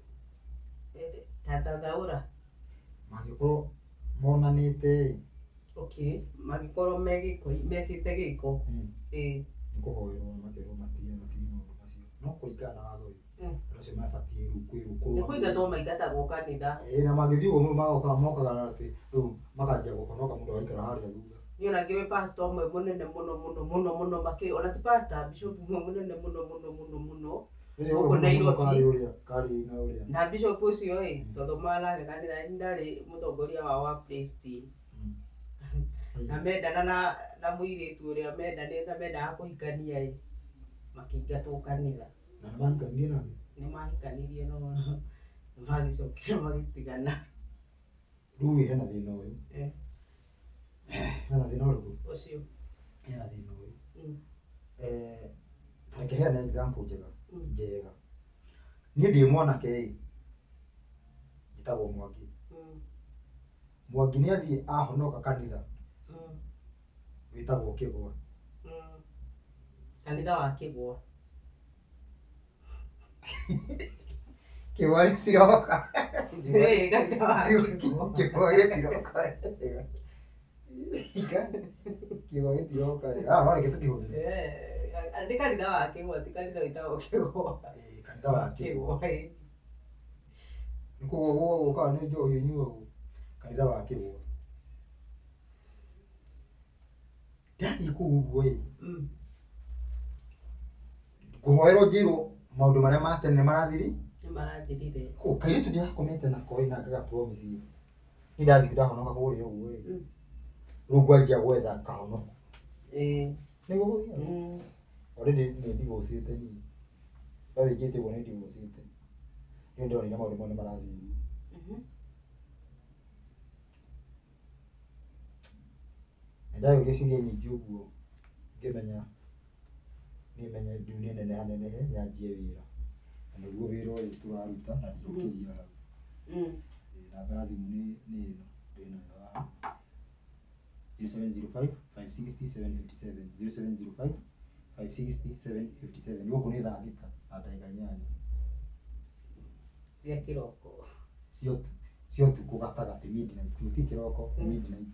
Ta thathaũra. Mangĩkorwo monanĩte ĩ. Okay, mangĩkorwo me gĩko mekĩte gĩko. Ĩĩ. Nĩ kũhoerwo makerwo matige matige maũndũ macio no kũringana na watho ĩ andũ acio mabatiĩ rĩu kwĩrwo Nĩ kũrũa. kũingatwo maingatagwo kanitha. Ĩĩ na mangĩthiĩ ũguo magoka mokaga atĩ rĩu makanjia gũkonoka mũndũ agaikara harĩa thutha. Niĩ ona ngĩũĩ pastor ũmwe mũnene mũno mũno mũno mũno makĩria ona ti pastor bishop ũmwe mũnene mũno mũno mũno mũno Ũcio gũkũ mũno Nairobi. karĩ ũrĩa karĩ na ũrĩa. Na bishop ũcio ĩ twathomaga nake kanitha nĩ ndarĩ mũtongoria wao wa praise team. Na mendana na mũirĩtu ũrĩa mendanĩte mendaga kũhikania ĩ makĩingatwo kanitha. Na nĩ mahikanirie nake? Nĩ mahikanirie no nĩ magĩcokire magĩtigana. Rĩu ĩ hena thĩna ũyũ. Hena thĩna ũrĩkũ? Ũcio. Hena thĩna ũyũ. Ta reke heane example njega. Njega. Niĩ ndĩ mwanake ĩ njĩtagwo Mwangi. Mwangi nĩ athiĩ ahonoka kanitha wĩtagwo Kĩgwa. Kanitha wa Kĩgwa. Kĩgwa gĩtiroka. Ĩĩ kanitha wa Kĩgwa. Kĩgwa gĩtiroka wega. Kĩgwa gĩtiroka wega. Ah, no reke tũkĩhũthĩre. Nĩ kanitha wa Kĩgwa ti kanitha wĩtagwo Kĩgwa. Ĩĩ kanitha wa Kĩgwa. Kĩgwa ĩĩ. Nĩ kũgwa gũkaga nĩ njohi ĩnyuagwo. Kanitha wa Kĩgwa. Ndathiĩ kũu ũguo ĩ ngũhoerwo njĩrwo maũndũ marĩa ma tene nĩ marathiri. Nĩ marathirire. Kũ kairĩtu ndĩrakomete nako ĩ na ngaga promise ĩ. Niĩ ndathiĩ ndahonoka kũrĩa ũguo ĩ. Rĩu ngwanjia gwetha kahonoko. Ĩĩ. Nĩguo gũthiaga. Already nĩ ndivũcĩte niĩ. We wĩkĩte ũguo nĩ ndivũcĩte. Nĩ ndonire maũndũ mau nĩ marathiĩ. Nĩ ndeyũria ciũria nyingĩ ũguo ngĩmenya nĩmenye rĩu nĩ neneha nenehe nyanjie wĩra. Na nĩguo wĩra ũyũ tũraruta na ndigũkĩria hau. Namba ya thimũ nĩ ĩno ndĩnayo haha 0705 560 757 0705 560 757. Gũkũ nĩ thaa thita na ndagĩka inyanya. Cia kĩroko. Cia ũtukũ gatagatĩ midnight. Ti kĩroko nĩ midnight.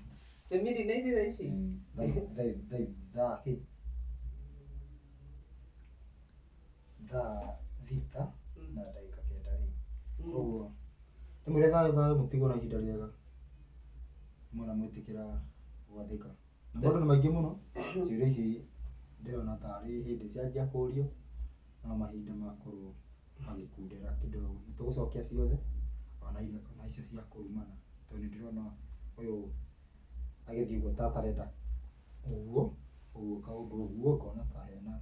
Twĩ midnight thaa ici? Thaa kĩ? Thaa thita na ndagĩka kenda rĩu. Koguo nĩ Tũmwĩre thayũ thayũ, mũtigwo na ihinda rĩega. Mwona mwĩtĩkĩra gwathĩka. Na maũndũ nĩ maingĩ mũno. Ciũria ici ndĩrona tarĩ hĩndĩ cianjia kũrio, no mahinda makorwo magĩkundera kidogo. Nĩ tũgũcokia ciothe ona iria ona icio cia kũrumana, tondũ nĩ ndĩrona ũyũ agĩthiĩ ũguo ta atarenda ũguo ũguo kaũndũ ũguo, ngona ta hena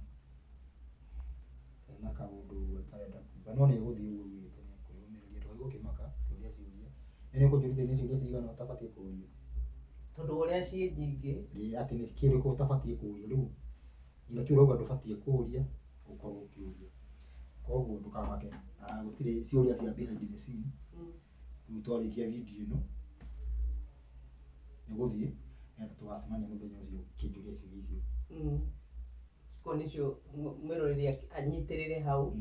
kaũndũ ũguo atarenda kuga, no nĩ egũthiĩ ũguo augĩte, nĩ ekwĩyũmĩrĩria. Ndũkaigua ũkĩmaka kũria ciũria. Nĩ ũkũnjũrithia nĩ ciũria cigana ũtabatiĩ kũria? Tondũ ũrĩa ciĩ nyingĩ. Atĩ nĩ kĩrĩkũ ũtabatiĩ kũria rĩu, nginya kĩu ũrauga ndũbatiĩ kũria, ũkorwo ũkĩũria. Koguo ndũkamake, na gũtirĩ ciũria cia behind the scene. Rĩu twarĩkia video ĩno nĩ gũthiĩ nĩgetha tũgacemania mũthenya ũcio ũkĩnjũria ciũria icio. Koguo nĩcio mwĩroreri anyitĩrĩre hau,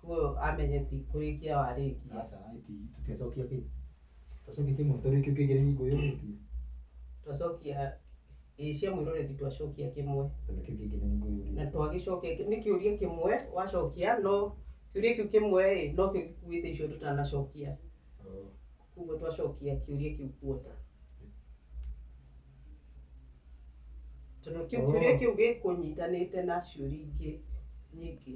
koguo amenye ti kũrĩkia warĩkia. Aca, tũtiacokia kĩ? Twacokia kĩmwe tondũ kĩu kĩngĩ nĩ ngwĩyũrĩtie. Twacokia ĩ cia mwĩroreri, twacokia kĩmwe. Tondũ kĩu kĩngĩ nĩ ngwĩyũrĩtie. Na twagĩcokia nĩ kĩũria kĩmwe wacokia, no kĩũria kĩu kĩmwe ĩ nokĩo gĩkuĩte icio tũtanacokia. Koguo twacokia kĩũria kĩu kuota. Tondũ kĩu kĩũria kĩu gĩkũnyitanĩte na ciũria ingĩ nyingĩ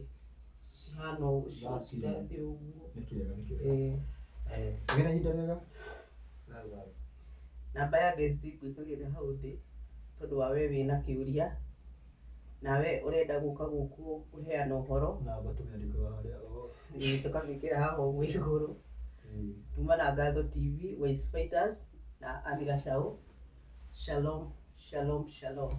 cihana ũguo, cirathiĩ ũguo. Nĩ kĩega, nĩ kĩega. Ũgĩe na ihinda rĩega. Thayũ thayũ. Namba ya guest ngwĩkagĩra hau thĩ, tondũ wa we wĩna kĩũria nawe ũrenda gũka gũkũ kũheana ũhoro. Namba tũmĩandĩkaga harĩa o. Tũkamĩkĩra haha ũguo igũrũ. Tuma na Ngatho TV, Wise Fighters na Anne Gachau. Shalom, shalom, shalom.